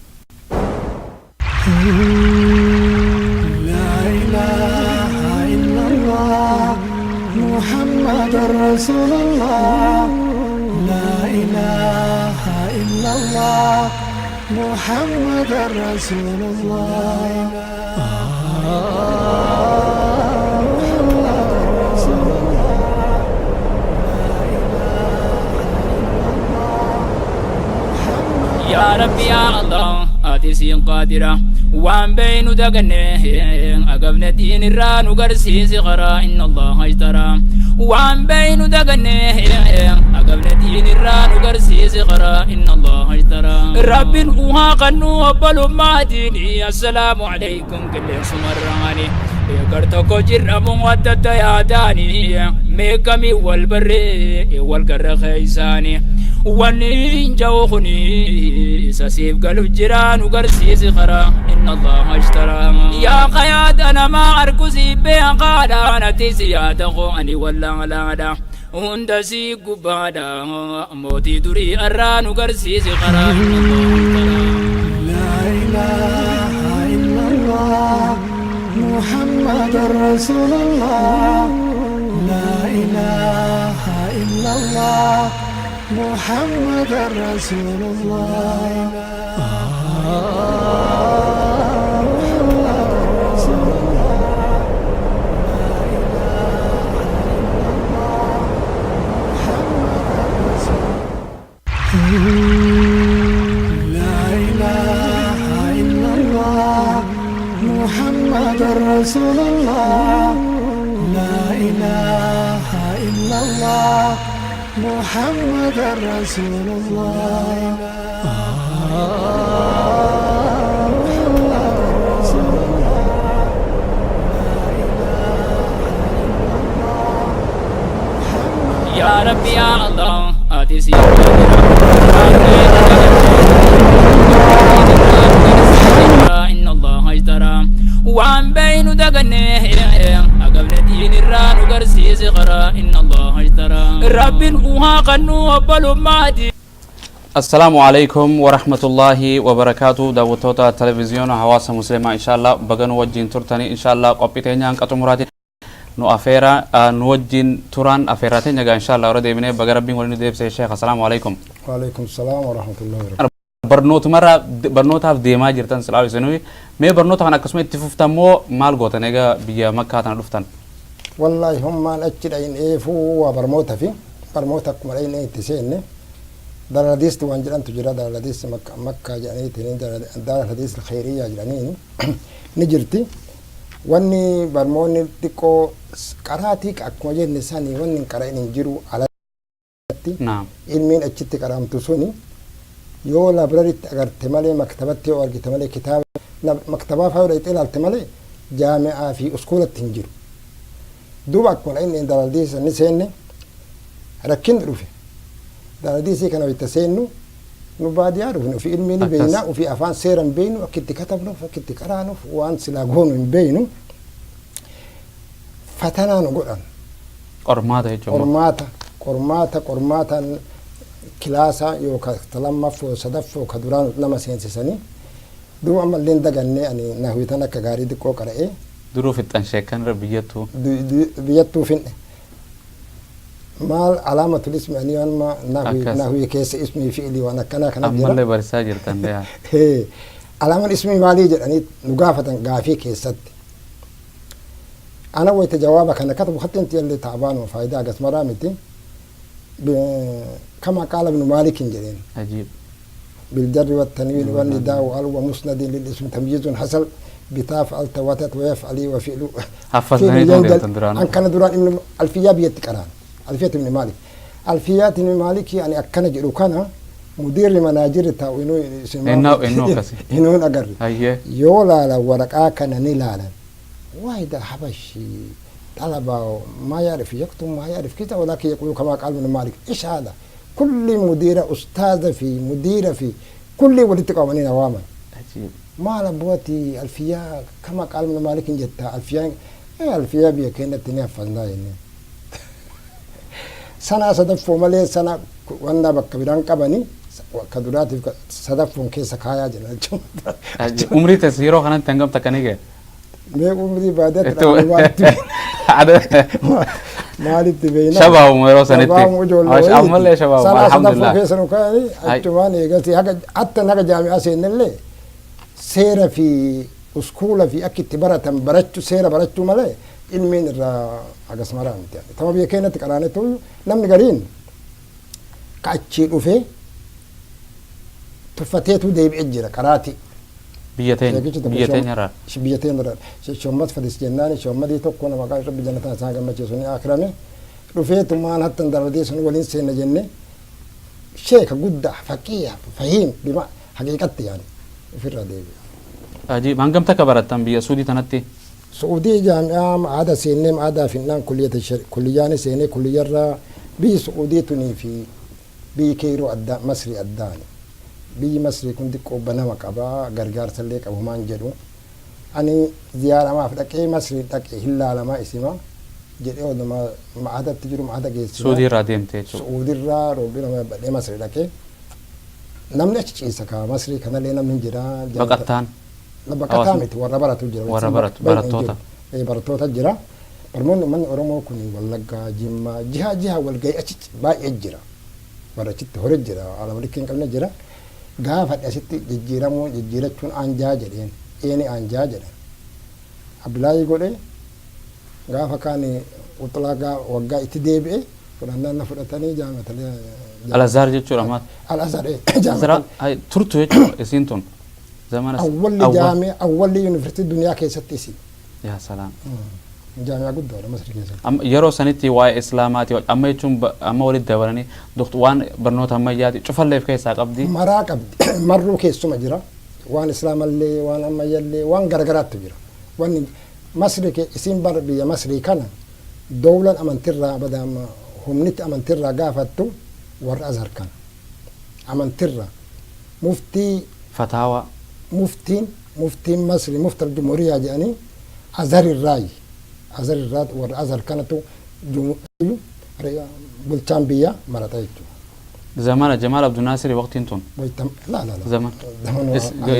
لا إله إلا الله محمد رسول الله، لا إله إلا الله محمد رسول الله، محمد رسول الله، لا إله إلا الله محمد Yaa Rabbi, yaa Allah, ati siin qaadira. Waan beeynu daganne agabne, diin irraa nu garsiisi karaa. Inna Allaha ishtara. Waan beeynu daganne agabne, diin irraa nu garsiisi karaa. Inna Allaha ishtara. Rabbin uhaa kannu obbolummaa diini. Assalaamu alaykum qilleensumarraani gar tokko jirramu adda adda yaadaani meeqamii wal barree wal garra keeysaani. Wanni hin ja'u kuni isa siif galu jira, nu garsiisi karaa. Inna Allaha ishtara. Yaa qayaada namaa arku si beekaadha, natti si yaada koo ani wallaalaadha, hunda si gubbaadha, mootii durii arraa nu garsiisi karaa. Inna Allaha ishtara. لا إله إلا الله محمد رسول الله، لا إله إلا الله محمد رسول الله، محمد رسول الله، لا إله إلا الله محمد رسول. لا إله إلا الله محمد رسول الله، لا إله إلا الله محمد رسول الله، محمد رسول الله، لا إله إلا الله محمد Yaa Rabbi, yaa Allah, ati si qaadira. Waan beeynu daganne inna Allaha ishtara. Waan beeynu daganne agabne, diin irraa nu garsiisi karaa. Inna Allaha ishtara. Rabbin uhaa kannu obbolummaati. Assalaamu alaikum warahmatullaahi wabarakaatu. Daawwattoota televiziyoona hawaasa muslimaa, inshallah baga nu wajjin turtanii. Inshallah qophii teenya hanqa xumuraatiin nu afeera nu wajjin turan afeeraa teenya gaa. Inshallah warra deebinee baga Rabbiin waliin nu deebisee. Sheekh, assalaamu alaikum. وعليكم السلام ورحمة الله وبركاته. Barnootumarraa barnootaaf deemaa jirtan silaa isinuu, mee barnoota kana akkasuma itti fuftan moo maal gootan egaa biyya Makkaa tana dhuftan? Wallaahi, hummaan achi dhayin eefuu waa barmoota fi barmoota akkuma dhayinee itti seenne dararadiisti waan jedhantu jira. Dararadiisti Makkaa jedhaniitiin dararadiisti khayriyaa jedhaniin ni jirti. Wanni barmoonni xiqqoo qaraatii akkuma jenne sani wanni hin qara'in hin jiru alatti. Ilmiin achitti qaramtu suni yoo library tti agarte malee, maktabatti yoo argite malee, kitaaba maktabaa faa yoo dhaqxee ilaalte malee Jaami'aa fi uskuulatti hin jiru. Duuba akkuma inni daraldiisa ni seenne, rakkinni dhufe. Daraldiisii kana wayita seennu, nu baadiyaa dhufne, ofii ilmii ni beeyna, ofii afaan seera hin beeynu, akka itti katabnuuf, akka itti qaraanuuf, waan silaa goonu hin beeynu. Fatanaa nu godhan. Qormaata jechuun. Qormaata, qormaata, qormaataan kilaasa yookaan lammaffoo, sadaffoo ka duraan nama seensisanii. Duuba ammallee hin dagannee, ani nahwitan akka gaarii xiqqoo qara'ee. Duruu fixxan sheekkan irra biyyattuu. Biyyattuu finne. Maal alaamatul ismi ani amma nahwi nahwii keessa ismii, fi'ilii, waan akkanaa kana jira. Ammallee barsiisaa jirtan yaa. Alaaman ismii maalii jedhanii nu gaafatan gaafii keessatti. Ana wayita jawaaba kana katabu khattiin tiyallee ta'abaanuma, faayidaa agas maraa miti. Kama qaala Ibnu Maalikin jedheen. Ajiib. بالجر والتنوين والنداء وال ومسند للاسم تمييز حصل بتا فعلت وتت ويفعلي وفعل. Haffazanii deemtan duraanuu. An kana duraan ibn alfiyaa biyyatti qaraan, alfiyat Ibn Maalik, alfiyaat Ibn Maalik. Ani akkana jedhu kana mudiirri manaajirri taa'u inuu Innoo akkasi. Inuun agarre. Yoo laalan waraqaa kana ni laalan, واحد حبشي طلبة ما يعرف يكتب، ما يعرف كذا، ولكن يقول كما قال ابن مالك، ايش هذا؟ كل مديرة، أستاذة في مديرة في كل ولدت قوانين واما ما لبوتي ألفية كما قال ابن مالك جتا ألفية إيه ألفية بيا كينا تنيا فزنا يعني سنة صدفوا مالي سنة وانا بكبران قبني كدراتي صدفوا كيسا كايا جنا. Umrii teessa yeroo kanatti hangam takka ni ga'e? Mee umrii baadiyyaatti maalitti beeyna? Shabaabuma yeroo sanitti. Shabaabuma ijoollee. Ammallee shabaabuma. Sanaa sadaffuu alhamdulillah. Keessa nu kaa'anii achumaan eegasii haga hatta haga jaami'aa seennellee seera fi uskuula fi akka itti baratan barachuu, seera barachuu malee ilmiin irraa hagas maraa miti. Tama biyya keenyatti qaraanetu namni gariin ka achii dhufee tuffateetu deebi'ee jira qaraati. Biyya teenya biyya teenyarraa. Biyya teenyarraa shoommat fadis jennaan, shoommadii tokko nama maqaan Rabbi jannataan isaan gammachiisu ni akirame dhufeetumaan hattan daradii sun waliin seenna jenne, sheeka guddaa, faqiya, fahiim bima haqiiqatti yaani ofirraa deebi'a. Ajiib, hangam takka barattan biyya Suudii tanatti? Su'uudii jaami'aa ma'aada seennee, ma'aadaa finnaan kulliyata kulliyaani seenee, kulliyarraa biyyi Su'uudii tunii fi biyyi Keyroo addaa, Masrii addaani. Biyyi Masrii kun xiqqoo banama qabaa, gargaarsallee qabu maan jedhu. Ani ziyaaramaaf dhaqee Masrii dhaqee hin laalamaa isima jedhee oduma ma'aadatti jiru ma'aada geessina. Suudii irraa deemte jechuudha. Su'uudirraa roobii lama badhee Masrii dhaqee, namni achi ciisa ka Masrii kanallee namni hin jira. Baqattaan. Baqataa miti, warra baratu jira. Warra baratu, barattoota. Barattoota jira. Barnoonni uummanni Oromoo kun Wallaggaa, Jimmaa, jiha jiha walgahii achi baay'ee jira. Warra achitti hore jira, haala walitti hin qabne jira. Gaafa asitti jijjiiramuu jijjiirachuun aanjaa jedheen, eeni aanjaa jedhan. Abbilaayii godhee gaafa kaan uxulaa waggaa itti deebi'e fudhannaan na fudhatanii jaamatalee. Al-Azhar jechuudha maal? Al-Azhar. Azhar turtu jechuudha isiin tun. Zamana awwalli jaamii, awwalli yuunivarsiitii duniyaa keessatti isin. Yaa salaam. Jaamiyaa guddaadha Masri keessatti. Yeroo sanitti waa'ee islaamaati amma jechuun amma walitti dabalanii waan barnoota ammayyaati cufalleef keessaa qabdi. Maraa qabdi, marruu keessuma jira, waan islaamallee, waan ammayyallee, waan garagaraattu jira. Wanni Masri isiin bar biyya Masrii kana dowlan amantirraa badaama humnitti amantirraa gaafattu warra Azhar kana amantirraa muftii. Fataawaa. Muftiin Masri, muftal jumhuriyaa jedhanii Azhar irraayi. Azhar irraa warra Azhar kanatu bulchaan biyya marata jechuudha. Zamana Jamaal Abdul waqtiin tun. La la la. Zaman.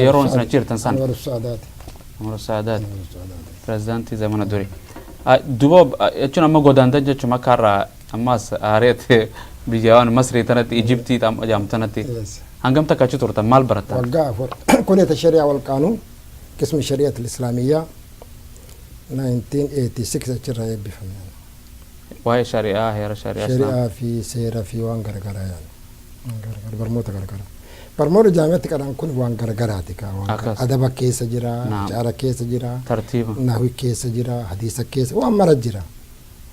Yeroon isin achi jirtan san. Anwar Saadaati. Anwar Saadaati. Pirezidaantii zamana durii. Duuba jechuun amma godaantan jechuun makkaarraa ammas aareet biyya waan Masrii tanatti, Ijiptii jedhamtu tanatti. Hangam takka achi turtan, maal barattan? Waggaa 4 كلية الشريعة والقانون، قسم الشريعة الإسلامية، 1986 achirraa eebbifame. Waa'ee shari'aa, heera shari'aa. Shari'aa fi seera fi waan garagaraa yaani. Waan garagaraa, barnoota garagaraa. Barnoota jaami'atti qaran kun waan garagaraati kaa waan adaba keessa jira, caara keessa jira, tartiiba, nahwi keessa jira, hadiisa keessa waan mara jira.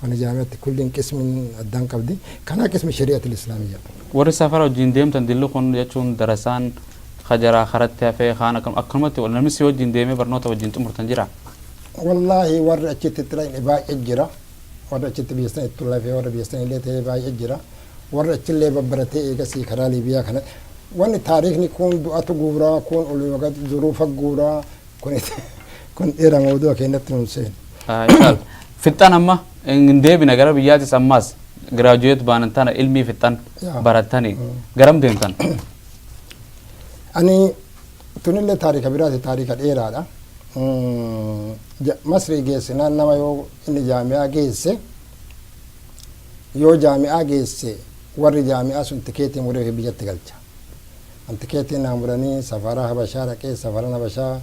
Waan jaami'atti kulliin qismiin addaan qabdi. Kanaa qismi shari'atul islaamiyyaa. Warri safara wajjin deemtan dilli kun jechuun darasaan kajaraa karatti hafee kaan akkanumatti namni si wajjin deemee barnoota wajjin xumurtan jira. Wallaahi, warri achitti itti dhaqne baay'ee jira. Warri achitti biyya sana itti lafee, warra biyya sana illee ta'ee baay'ee jira. Warri achillee babbaratee eegasii karaa Liibiyaa kana. Wanni taariikni kun du'atu guuraa, kun olumaa zuruufa guuraa, kun dheeraa, mawdu'a keenyatti nun seenu. Inshallah. Fixxan amma hin deebina gara biyyaatis. Ammaas graduate baanan tana, ilmii fixxan, barattanii garam deemtan? Ani tunillee taarika biraati, taarika dheeraadha. Masrii geessinaan nama yoo inni jaami'aa geesse, yoo jaami'aa geesse, warri jaami'aa sun tikeetii muree fi biyyatti galcha. An tikeetii naa muranii safaraa Habashaa dhaqee, safaraan Habashaa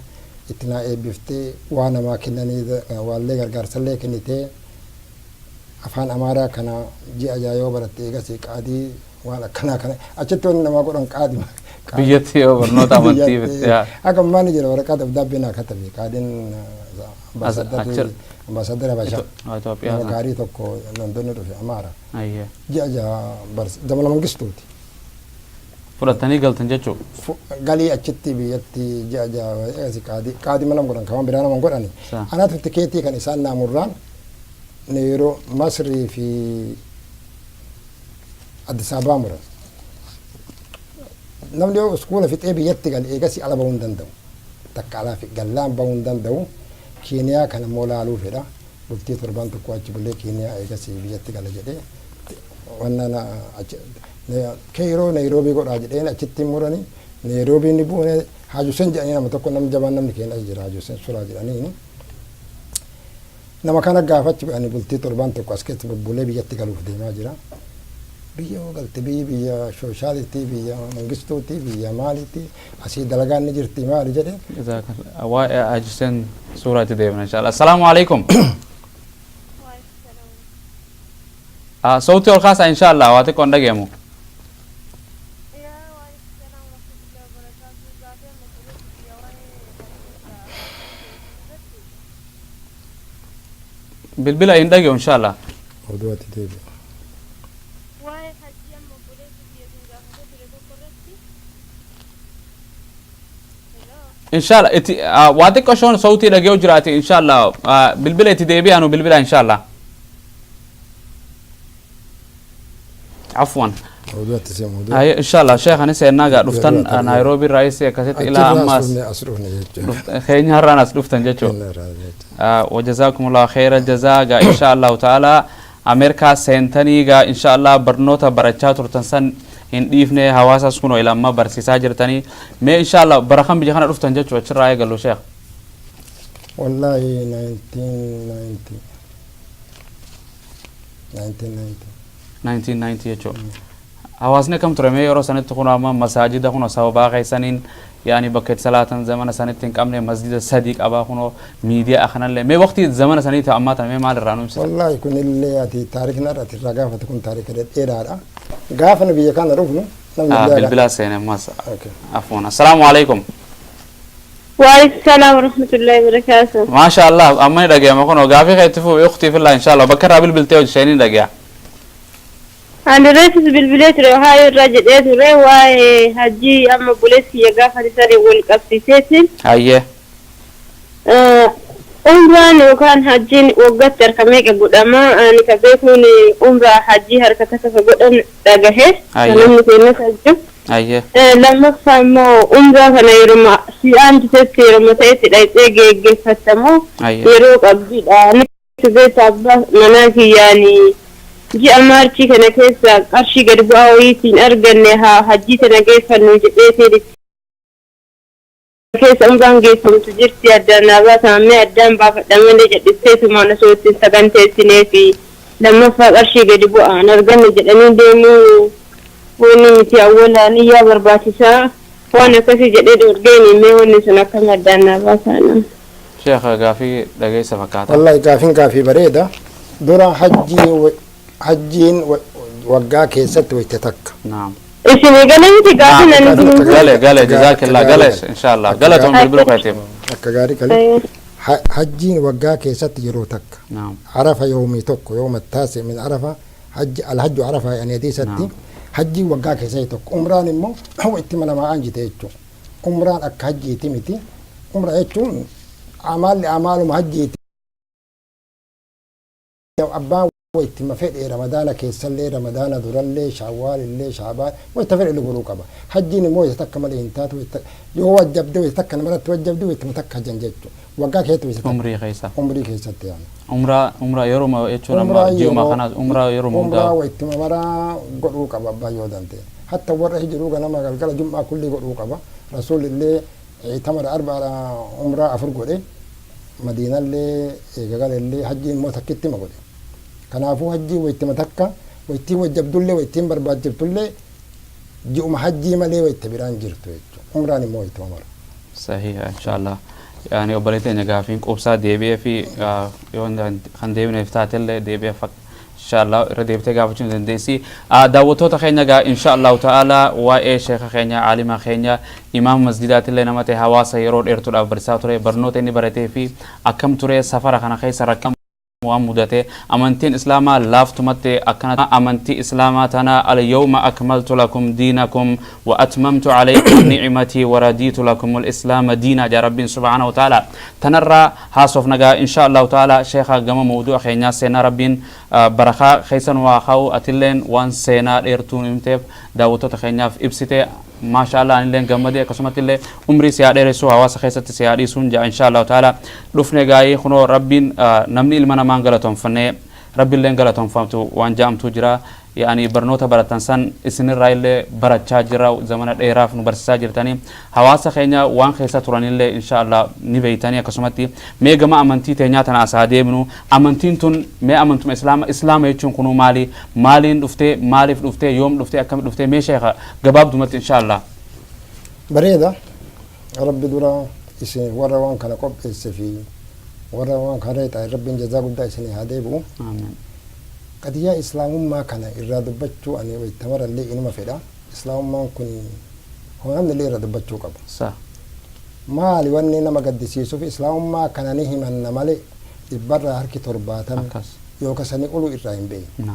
itti naa eebbiftee, waa namaa kennanii, waallee gargaarsallee kennitee, afaan Amaaraa kana ji'a 6 yoo baratte, eegasii qaadii waan akkanaa kana achitti wanni namaa godhan qaadi. Biyyatti yoo barnoota amantii. Akka ammaa ni jira, waraqaa dabdaabbee naa katabe qaadiin, ambaasaddara Habashaa. Itoophiyaa. Nama gaarii tokko Londonni dhufe, Amaara. Ji'a 6 zamana Mangistuuti. Fudhatanii galtan jechuudha. Galii achitti biyyatti ji'a 6 eegasii qaadii qaadii mana godhan, kawan biraa nama godhani. Anatu tikeetii kan isaan naamurraan yeroo Masrii fi Addis Ababaa muran. Namni yoo iskuula fixee biyyatti gale, eegasii ala bahuu hin danda'u. Takka alaa fi gallaan bahuu hin danda'u. Keeniyaa kana immoo laaluu fedha. Bultii torban tokko achi bulee Keeniyaa, eegasii biyyatti gala jedhee, wanna na achi Keeyiroo Naayiroobii godhaa jedheen achitti muranii Naayiroobii ni buune. Haji Hussein jedhanii nama tokko, namni jabaan namni keenya as jira, Haji Hussein Suraa jedhaniini. Nama kana gaafachi ani bultii torban tokko as keessa bubbulee biyyatti galuuf deemaa jira. Biyya yoo galte, biyyi biyya sooshaalitii, biyya Mangistuuti, biyya maaliiti, asii dalagaan ni jirti, maali jedhe. Waa'ee Haji Hussein suuraatti deemna inshallah. Assalaamu alaikum. Sauti ol kaasaa inshallah, waa xiqqoo hin dhageemu. Yaa waalaikum salaam warahmatullahi wabarakatuh. Gaafii amma obboleessi kiyya waa'ee hajjii irratti. Bilbila hin dhageu inshallah. Mawdu'atti deebi'a. Waa'ee hajjii amma obboleessi kiyya sun gaafatee ture tokko irratti. Hello. Inshallah itti waa xiqqoo shoon sautii dhageu jiraate inshallah, bilbila itti deebi'aa, nu bilbila inshallah. Afwan. Mawdu'atti see mawdu'a. Aye, inshallah sheekh, ani seenaa gaa dhuftan Naayiroobii raayisii akkasitti ilaa Achirraa as ammaas dhufne, as dhufne jechuudha. Keenya har'aan as dhuftan jechuudha. Keenya irraa jechuudha. وجزاكم الله خير الجزاء. Gaa إن شاء الله تعالى أمريكا seentanii gaa إن شاء الله barnoota barachaa turtan san hin dhiifne, hawaasas kunoo ila amma barsiisaa jirtanii. Mee إن شاء الله bara kam biyya kana dhuftan jechuu, achirraa eegallu sheekh? Wallahi, 1990, 1990. 1990 jechuudha. Hawaasni akkam ture mee yeroo sanitti? Kun amma masaajida kun sababaa keessaniin, yaani bakka itti salaatan zamana sanitti hin qabne, masjida sadii qabaa, kunoo miidiyaa kanallee. Mee waqtii zamana sanii ta'e ammaa tana mee maal irraa nu ibsita? Wallahi, kunillee ati taarikni har'a ati irraa gaafate kun taarika dheeraadha. Gaafa nu biyya kana dhufnu namni illee Bilbilaa seene ammas. Okay. Afuun. Assalaamu alaikum. وعليكم السلام ورحمة الله وبركاته. Maasha Allah, amma ni dhagayama. Kunoo gaafii keetti fufi أختي في الله, إن شاء الله bakka irraa bilbiltee hojii ni dhagaya. Ani reefus bilbilee ture, waa'ee irraa jedhee ture, waa'ee hajii amma obboleessi kiyya gaafa isaan wal qabsiiseetiin. Hayyee. Umraan yookaan hajjiin waggaatti harka meeqa godhama? Ani ka beekuun umraa hajjii harka takka ka godhan dhagahe. Hayyee. Namni keenyas hajju. Hayyee. Lammaffaa immoo umraa kana yeroo si'aan tutetti, yeroo ta'etti dhaqxee geggeeffattamoo yeroo qabdidha? Ni beektaa, abbaa manaa kiyyaanii ji'a Maarchii kana keessa qarshii gadi bu'aa wayiitiin arganne haa hajjii tana geeffannu jedheetiin keessa umraan geeffamtu jirti, addaan naa baasamamee addaan baafadha malee jedhisteetumaan osoo ittiin saganteessinee fi lammaffaa qarshii gadi bu'aan arganne jedhanii deemuu wanni miti, awwalaan iyyaa barbaachisaa waan akkasii jedhee dhoorgeeni. Mee wanni sun akkam addaan naa baasaana? Sheekh, gaafii dhageessa fakkaata. Wallahi, gaafiin gaafii bareeda. Dura hajjii, hajjiin waggaa keessatti wayte takka. Naam. Isinii gale miti gaafii Naam. nani? Gale gale, جزاك الله, gale إن شاء الله, galatoon bilbiluu keetiif. Akka gaarii gale. Hajjiin waggaa keessatti yeroo takka. Arafa yoomii tokko, يوم التاسع من عرفة hajji, الحج عرفة yani hadiisatti. Hajjiin waggaa keessatti tokko. Umraan immoo itti namaa anjite jechuudha. Umraan akka hajjiiti miti. Umraa jechuun amaalli amaaluma hajjiiti. Abbaan wayittima fedhe, Ramadaana keessallee, Ramadaana durallee, Shawwaalillee, Shaabaan, wayita fedhe godhuu qaba. Hajjiin immoo wayita takka malee hin taatu. Yoo wajjabde, wayita takka namarratti wajjabde, wayittima takka hajjan jechuudha. Waggaa keessatti wayita takka. Umrii keessa. Umrii keessatti yaani. Umraa yeroo jechuun amma ji'uma kanaas umraa yeroo umraa hundaa. Wayittima maraa godhuu qaba abbaan yoo danda'e. Hatta warra hijiruu ganama galgala jum'aa kulli godhuu qaba. Rasuulillee tamara arbaadha umraa afur godhe. Madiinallee eegagalellee hajjiin immoo takkitti ma godhe. Kanaafuu hajjii wayittima takka, wayittiin wajjabdullee, wayittiin barbaachifturlee ji'uma hajjii malee wayitti biraan jirtu jechuudha. Umraan immoo wayittima mara. Sahiha, inshallah. Yani obboleettii teenya gaafiin quubsaa deebi'ee fi yoo kan deebineef taatellee deebi'ee inshallah irra deebitee gaafachuu ni dandeessi. Daawwattoota keenya gaa, inshallahu ta'ala, waa'ee sheeka keenya, aalima keenya, imaama masjidaatillee nama ta'e, hawaasa yeroo dheertuudhaaf barsiisaa ture, barnoota inni baratee fi akkam ture, safara kana keessa rakkina waan mudate, amantiin islaamaa laaftumatti akkana, amantii islaamaa tana "اليوم أكملت لكم دينكم وأتممت عليكم نعمتي ورضيت لكم الإسلام دينا" jaa Rabbiin سبحانه وتعالى. Tanarraa haasofna gaa إن شاء الله تعالى. Sheekha, gama mawduu'a keenyaa seenaa. Rabbiin barakaa keessan waa kaa'u. Atilleen waan seenaa dheertuu himteef, daawwattoota keenyaaf ibsite, maasha Allah, anilleen gammadee. Akkasumatti illee umrii si haa dheeressu, hawaasa keessatti si haa dhiisuun jaa إن شاء الله تعالى. Dhufne gaa'ii kunoo Rabbiin namni ilma namaan galatoonfannee Rabbiilleen galatoonfamtu waan jaamtu jira. Yani barnoota baratan san isinirraa illee barachaa jira. Zamana dheeraaf nu barsiisaa jirtanii, hawaasa keenya waan keessa turanillee إن شاء الله ni beeytanii. Akkasumatti mee gama amantii teenyaa tana asaa deemnu. Amantiin tun mee amantuma islaama, islaama jechuun kunuu maali? Maaliin dhuftee? Maaliif dhuftee? Yoom dhuftee? Akkami dhuftee? Mee sheeka, gabaabdumatti إن شاء الله. Bareeda. Rabbi dura isin warra waan kana qopheesse fi warra waan kana ta'e Rabbiin jazaa guddaa isinii haa deebi'u. Amiin. Qadiyyaa islaamummaa kana irraa dubbachuu ani wayitamarallee inuma fedha. Islaamummaan kun namni illee irraa dubbachuu qaba. Maali wanni nama gaddisiisuuf, islaamummaa kana ni himanna malee dhibbarraa harki 70 yookaan sanii oluu irraa hin beekne.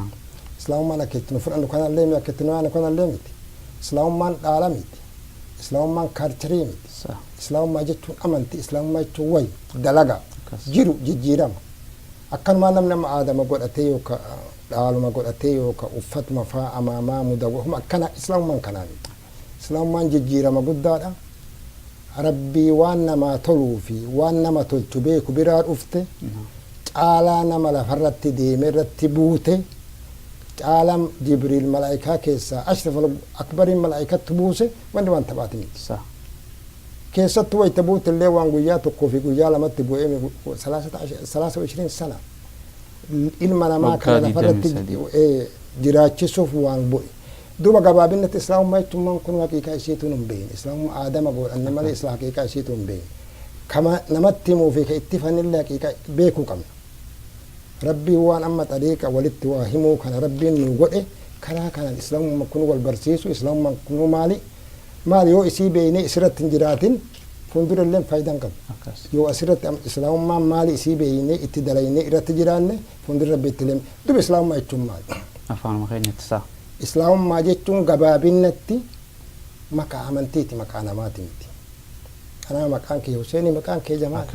Islaamummaan akka itti nu fudhannu kanallee miti, akka itti nu yaadnu kanallee miti. Islaamummaan dhaala miti. Islaamummaan culture miti. Islaamummaa jechuun amantii, islaamummaa jechuun wayi dalagaa jiru jijjiirama. Akkanumaa namni nama aadama godhatee yookaan dhaaluma godhatee yookaan uffatuma faa amaamaa muda akkana islaamummaan kanaa miti. Islaamummaan jijjiirama guddaadha. Rabbii waan namaa toluu fi waan nama tolchu beeku biraa dhufte, caalaa nama lafarratti deeme irratti buute, caalaa Jibriil malaayikaa keessaa أشرف akbariin malaayikatti buuse. Wanni waan taphaati miti. Keessattuu wayita buute illee waan guyyaa tokkoo fi guyyaa lamatti bu'ee 23 sana ilma namaa Waggaa kana lafarratti 23. Jiraachisuuf waan bu'e. Duuba gabaabinatti islaamummaa jechuun kun haqiiqaa isiitu hin beekne. Islaamummaa aadama godhanne malee islaam haqiiqaa isiitu hin beekne. Kama namatti himuu fi ka itti fanillee haqiiqaa beekuu qabna. Rabbiin waan amma xariiqa walitti waa himuu kana Rabbiin nu godhe, karaa kanaan islaamummaa kun wal barsiisu. Islaamummaan kun maali? Maali yoo isii beeknee isirratti hin jiraatin, fuuldura illee faayidaa hin qabu. Yoo asirratti islaamummaan maali isii beeknee itti dalaynee irratti jiraanne, fuuldura Rabbi itti illee. Duba islaamummaa jechuun maali? Afaanuma keenyatti sa. Islaamummaa jechuun gabaabinatti maqaa amantiiti, maqaa namaati miti. Anaa maqaan kee Huseenii, maqaan kee Jamaal.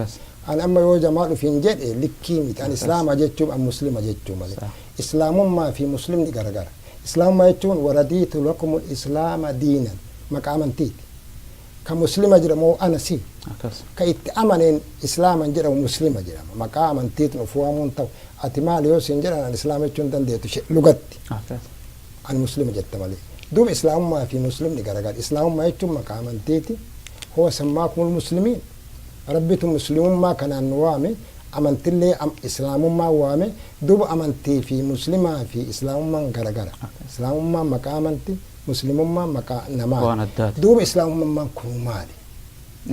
Ani amma yoo Jamaal ufiin jedhe likkii miti. Ani islaama jechuun an muslima jechuu malee. Islaamummaa fi muslimni garagara. Islaamummaa jechuun "ورضيت لكم الإسلام دينا", maqaa amantiiti. Ka muslima jedhamu ana si. Ka itti amaneen islaaman jedhamu muslima jedhama. Maqaa amantiitiin of waamuun ta'u, ati maali yoo siin jedhan, ani islaama jechuun dandeettu lugatti. Ani muslima jetta malee. Duuba islaamummaa fi muslimni garagara. Islaamummaa jechuun maqaa amantiiti. "هو سماكم المسلمين". Rabbitu muslimummaa kanaan nu waame, amantillee islaamummaa waame. Duuba amantii fi muslimaa fi islaamummaan garagara. Islaamummaan maqaa amantii, muslimummaan maqaa namaa. Waan addaati. Duuba islaamummaan kun maali?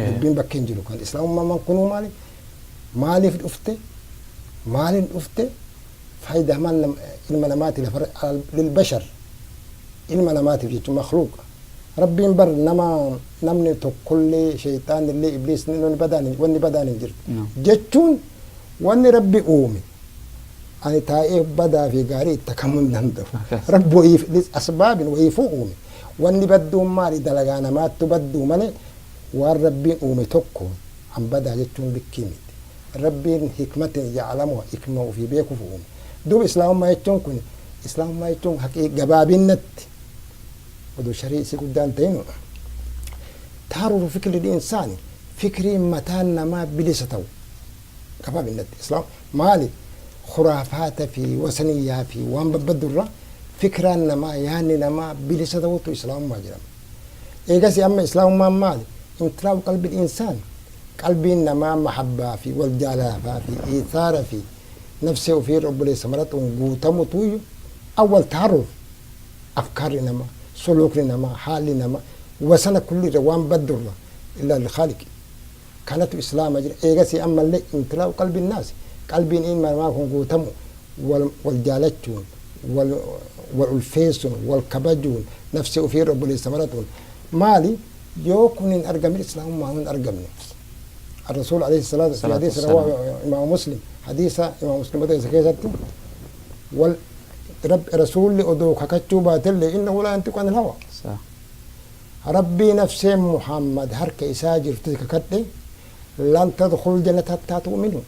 Dubbiin bakka hin jiru kan islaamummaan kunuu maali? Maaliif dhufte? Maaliin dhufte? Faayidaa maal ilma namaati lafa للبشر, ilma namaatiif jechuun مخلوق. Rabbiin bar nama namni tokkollee, shayxaanillee, ibliisni, wanni badaan hin jirtu. Jechuun wanni Rabbi uume ani taa'ee badaa fi gaarii itti kamuu hin danda'u. Rabbi wayiif asbaabin wayiifuu uume. Wanni badduun maali? Dalagaa namaattu badduu malee waan Rabbiin uume tokko an badaa jechuun likkii miti. Rabbiin hikmatin يعلم, hikma ofii beekuuf uume. Duuba islaamummaa jechuun kun, islaamummaa jechuun haqii gabaabinnatti oduu sharii isii guddaan ta'inu taaruru fikri insaani, fikriin mataan namaa bilisa ta'u gabaabinnatti. Islaam maali? Khuraafaata fi wasaniyyaa fi waan babbaddurra fikraan namaa, yaanni namaa bilisa ta'utu islaamummaa jedhama. Eegasi amma islaamummaan maali? Imtilaa'u qalbii insaan, qalbiin namaa mahabbaa fi wal jaalafaa fi iithaara fi nafsee ofiirra obboleessa maraxuun guutamutuuyyu awwal taarruuf afkaarri namaa, suluukni namaa, haalli namaa wasana kullirra waan baddurra illaa lilkhaaliqi kanatu islaama jira. Eegasii ammallee imtilaa'u qalbii naasi, qalbiin ilma namaa kun guutamu wal jaalachuun, wal ulfeessuun, wal kabajuun, nafsee ofiirra obboleessa maraxuun. Maali yoo kun hin argamin islaamummaa hin argamne? الرسول عليه الصلاة والسلام في حديث رواه إمام مسلم، حديث إمام مسلم بدأ كيستي والرب رسول أدو ككتشو باتل إنه لا ينطق عن الهوى. ربي نفسي محمد هرك إساجر تككتي لن تدخل الجنة حتى تؤمنوا،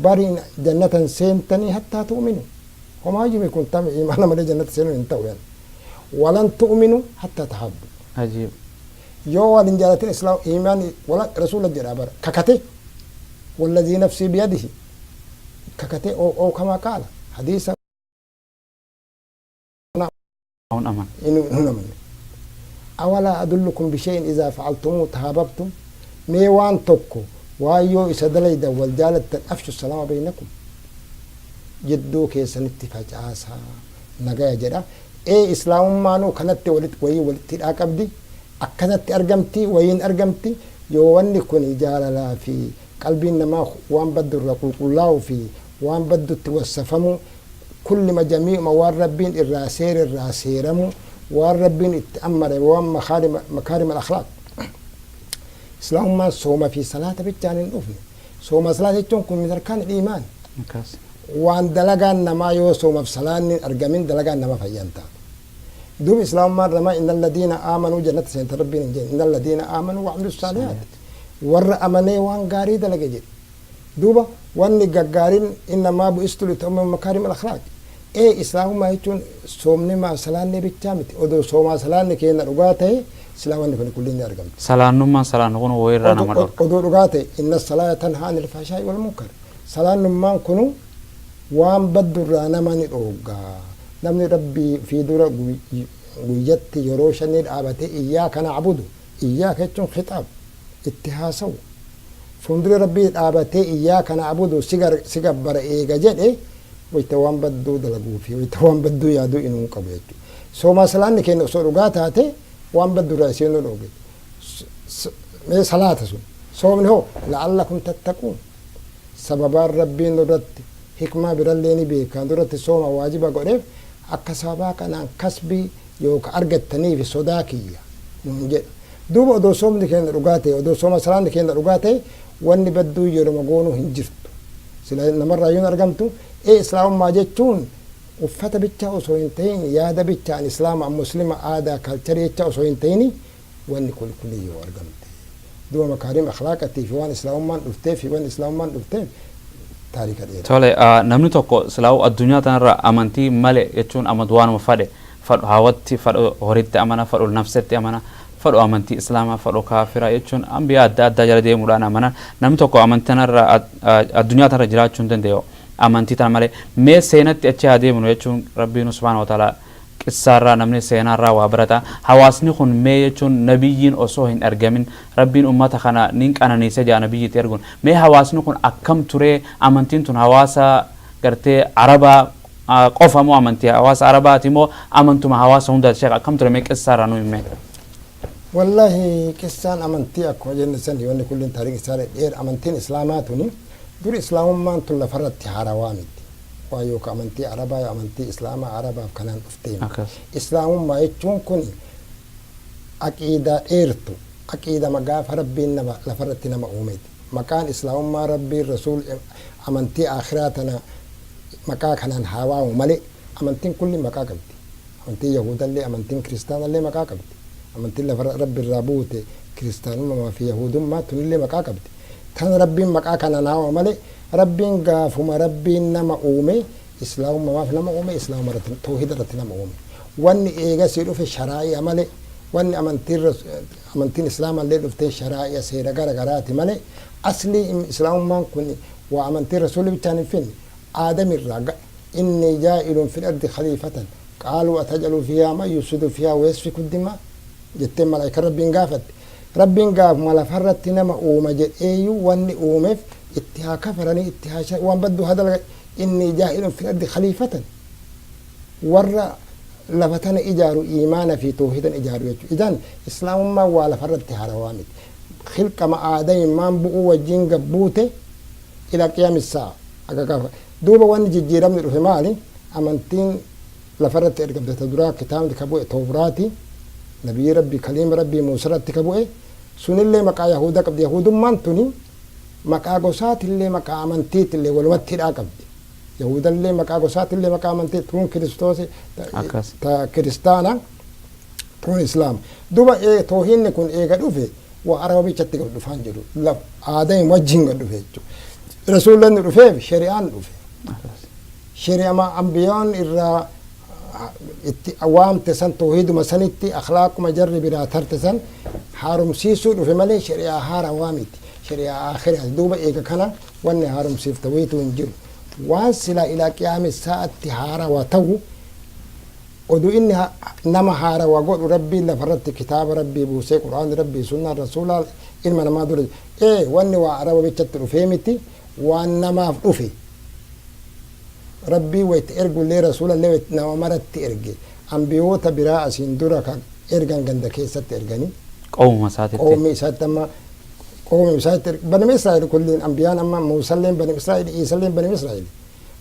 بري جنة سينتني حتى تؤمنوا، وما يجب يكون تم إيمان ما جنة سينو انتو يعني، ولن تؤمنوا حتى تحبوا. Ajiib. Yoo walin jaalatin islaam iimaan wala rasuula jedha bara kakate والذي نفسي بيده kakate أو كما قال حديث. Hun aman. إنه هنا من أولا أدلكم بشيء إذا فعلتموه تحاببتم؟ mee waan tokko waayyoo isa dalayda wal jaalattan أفشوا السلام بينكم, jidduu keessanitti facaasaa nagaya jedha. Ee islaamummaanuu kanatti walitti wayii walitti hidhaa qabdi, akkanatti argamti, wayiin argamti yoo wanni kun jaalalaa fi qalbiin namaa waan baddu irraa qulqullaa'uu fi waan baddutti wassafamu kulli jamii'uma waan rabbiin irraa seera irraa seeramu, waan rabbiin itti ammare, waan مكارم الأخلاق. Islaamummaan sooma fi salaata bichaan hin dhufne. Sooma salaata jechuun kun من أركان الإيمان. Akkas. Waan dalagaan namaa yoo soomaaf salaanni hin argamin dalagaan nama fayyan taatu. Duuba islaamummaan namaa إن الذين آمنوا jannata seenta rabbiin hin jenne, إن الذين آمنوا وعملوا الصالحات, warra amanee waan gaarii dalage jedhe. Duuba wanni gaggaariin إنما بعثت لأتمم مكارم الأخلاق. Ee islaamummaa jechuun soomni maa salaanni bichaa miti. Odoo soomaa salaanni keenya dhugaa ta'e silaa wanni kun kulliin ni argamti. Salaannummaan salaannu kun wayirraa nama dhorka. Odoo dhugaa ta'e إن الصلاة تنهى عن الفحشاء والمنكر. Salaannummaan kunu waan baddurraa nama ni dhooggaa. Namni rabbii fi dura guyyatti yeroo shanii dhaabatee إياك نعبد, إياك jechuun خطاب itti haasawu, fuuldura rabbii dhaabatee إياك نعبد si gabbara eega jedhe, wayta waan badduu dalaguu fi wayta waan badduu yaaduu inuu qabu jechuudha. Soomaa salaanni keenya osoo dhugaa taate waan baddurraa isheen nu dhooge. Mee salaata sun soomni hoo لعلكم تتقون, sababaan rabbiin nurratti hikmaa birallee ni beekan duratti sooma waajiba godheef akka sababaa kanaan kasbii yookaan argattaniif sodaa kiyya nuun jedha. Duuba odoo soomni keenya dhugaa ta'e, odoo sooma salaanni keenya dhugaa ta'e, wanni badduu yeroo goonuu hin jirtu. Sila namarraa yoon argamtu. Ee islaamummaa jechuun uffata bichaa osoo hin ta'in, yaada bichaan islaama muslima aadaa culture jecha osoo hin ta'in, wanni kulkulli yoo argamte. Duuba مكارم akhlaaqatii fi waan islaamummaan dhufteef fi waan islaamummaan dhufteef taarika dheeraa. Tole, namni tokko silaa'u addunyaa tanarra amantii malee jechuun amantu waanuma fadhe fadhu hawatti fadhu horitti amana, fadhu nafsetti amana, fadhu amantii islaamaa, fadhu kaafira jechuun ambiyaa adda addaa jala deemuudhaan amana. Namni tokko amantii tanarra addunyaa tanarra jiraachuu hin danda'u amantii tana malee. Mee seenatti achi haa deemnu jechuun rabbiin سبحانه وتعالى qissaarraa namni seenaarraa waa barata. Hawaasni kun mee jechuun nabiyyiin osoo hin argamin rabbiin ummata kana nin qananiise jaa nabiyyiitti erguun, mee hawaasni kun akkam turee? Amantiin tun hawaasa gartee arabaa qofa moo, amantii hawaasa arabaati moo, amantuma hawaasa hundaati? Sheekh, akkam ture? Mee qissaarraa nu himme. Wallahi qissaan amantii akkuma jenne san wanni kullin taariik isaa dheer. Amantiin islaamaa tuni dur islaamummaan tun lafarratti haarawaa miti. Waa yookaan amantii arabaa yoo amantii islaamaa arabaaf kanaan dhuftee miti. Islaamummaa jechuun kun aqiidaa dheertu, aqiidama gaafa rabbiin nama lafarratti nama uumeeti. Maqaan islaamummaa rabbiin rasuul amantii akhiraa tana maqaa kanaan haa waamu malee amantiin kulli maqaa qabdi. Amantiin Yahudallee, amantiin Kiristaanallee maqaa qabdi. Amantiin lafa rabbi irraa buute kiristaanummaa fi Yahudummaa tunillee maqaa qabdi. Tan rabbiin maqaa kanaan haa waamu malee Rabbiin gaafuma Rabbiin nama uume, islaamummaaf nama uume, islaamuma irratti, tawhiida irratti nama uume. Wanni eegasii dhufe sharaa'i'a malee, wanni amantiin islaamallee dhuftee sharaa'i'a, seera gara garaati malee, aslii islaamummaan kun waa amantiin rasuulli bichaan hin finne. Aadamirraa إني جاعل في الأرض خليفة قالوا أتجعل فيها من يفسد فيها ويسفك الدماء jettee malaayika Rabbiin gaafatte. Rabbiin gaafuma lafarratti nama uuma jedheeyyuu, wanni uumeef itti haa kafaranii, itti haa waan badduu haa dalagan. إني جاعل في الأرض خليفة, warra lafa tana ijaaru iimaana fi tawhiidan ijaaru jechuudha. Idan islaamummaan waa lafarratti harawaa miti. Khilqama aadamimmaan bu'uu wajjin gabbuute إلى قيام الساعة akka gaafa. Duuba wanni jijjiiramni dhufe maali? Amantiin lafarratti ergamte ta duraa, kitaabni ka bu'e Tawraati, nabiyyi Rabbii, kaliima Rabbii Muusarratti ka bu'e sunillee maqaa Yahudaa qabdi. Yahudummaan tuni maqaa gosaatillee maqaa amantiitillee walumatti hidhaa qabdi. Yahudallee maqaa gosaatillee maqaa amantii tun Kiristoos ta kiristaana, tun Islaama. Duuba toohinni kun eega dhufe, waa Araba bichatti gad dhufaan jedhu, aadaan wajjin gad dhufe jechuudha. Rasuullanni dhufeef shari'aan dhufe. Shari'ama ambiyaan irraa itti waamte san, toohiduma sanitti, akhlaaquma jarri biraa tarte san haaromsiisuu dhufe malee shari'aa haarawaa miti. Shari'aa akhiraati. Duuba eega kana wanni haaromsiifta wayituu hin jiru. Waan silaa إلى قيام الساعة tti haarawaa ta'u, oduu inni nama haarawaa godhu, Rabbiin lafarratti kitaaba Rabbii buusee, Qur'aanni Rabbii, sunnaan rasuulaa ilma namaa dura. Ee, wanni waa Araba bichatti dhufee miti, waan namaaf dhufe. Rabbii wayta ergullee, rasuulallee nama maratti erge. Ambiyoota biraa asiin dura ka ergan ganda keessatti erganii. Qawmuma isaatitti. Qawmi isaatti, amma qawmi isaatti Bani Israa'el kulliin ambiyaan, amma Muusalleen Bani Israa'el, Iisalleen Bani Israa'el.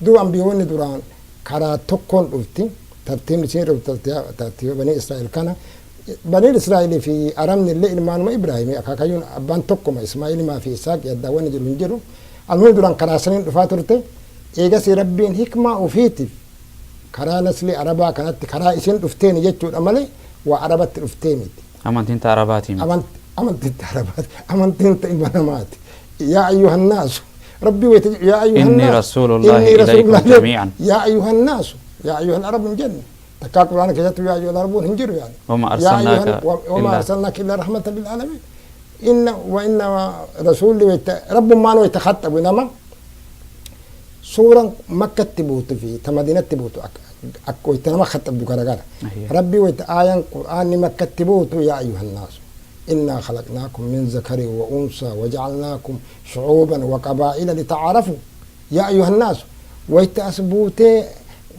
Duuba ambiyoonni duraan karaa tokkoon dhufti, tartiibni isiin dhufti tartiiba Bani Israa'el kana. Bani Israa'el fi Arabni illee ilmaanuma Ibraahimi, akaakayyuun abbaan tokkuma, Ismaa'ilimaa fi Isaaq yaddaawwan jiru hin jiru. Almuhim, duraan karaa saniin dhufaa turte. Eegasii Rabbiin hikmaa ufiitiif karaa nasli Arabaa kanatti karaa isin dhufteeni jechuudha malee waa Arabatti dhuftee miti. Amantiin ta Arabaatii miti. Amantiin ta Arabaati. Amantiin ta ilma namaati. يا أيها الناس, Rabbii wayta يا أيها إني الناس رسول الله إني رسول إليكم الله جميعا. يا أيها الناس, يا أيها العرب hin jenne. Takkaa Quraana keessatti يا أيها العربون hin jiru yaani. وما يا أرسلناك أيها وما إلا أرسلناك إلا رحمة للعالمين. إن وإن رسول ويت رب ما ويتخطب nama suuraan Makkatti buutu fi ta Madiinatti buutu akka wayta nama khaxabdu garagara. Rabbi wayta aayan Qur'aanni Makkatti buutu, يا أيها الناس إنا خلقناكم من ذكر وأنثى وجعلناكم شعوبا وقبائل لتعارفوا يا أيها الناس. Wayta as buutee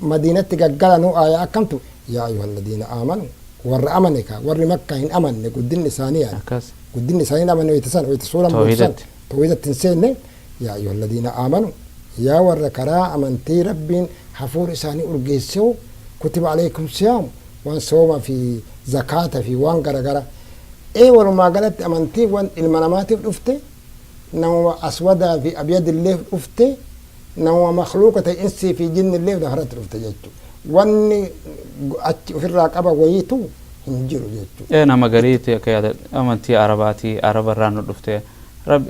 Madiinatti gaggalanuu aayaa akkamtu? يا أيها الذين آمنوا, warra amane ka warri Makkaa hin amanne, guddinni isaanii yaani guddinni isaanii hin amanne, wayta san wayta suuraan buutu san Tawhiidatti. Tawhiidatti hin seenne. يا أيها الذين آمنوا, yaa warra karaa amantii Rabbiin hafuura isaanii urgeesseu, كتب عليكم الصيام, waan sooma fi zakaata fi waan garagara. Ee, walumaa galatti amantii waan ilma namaatiif dhufte, nama aswadaa fi abyadilleef dhufte, nama makhluuqa ta'e, insii fi jinnilleef lafarratti dhufte jechuudha. Wanni achi ofirraa qaba wayiitu hin jiru jechuudha. Ee, nama gariiti akka yaada amantii Arabaatii, Araba irraa nu dhufte,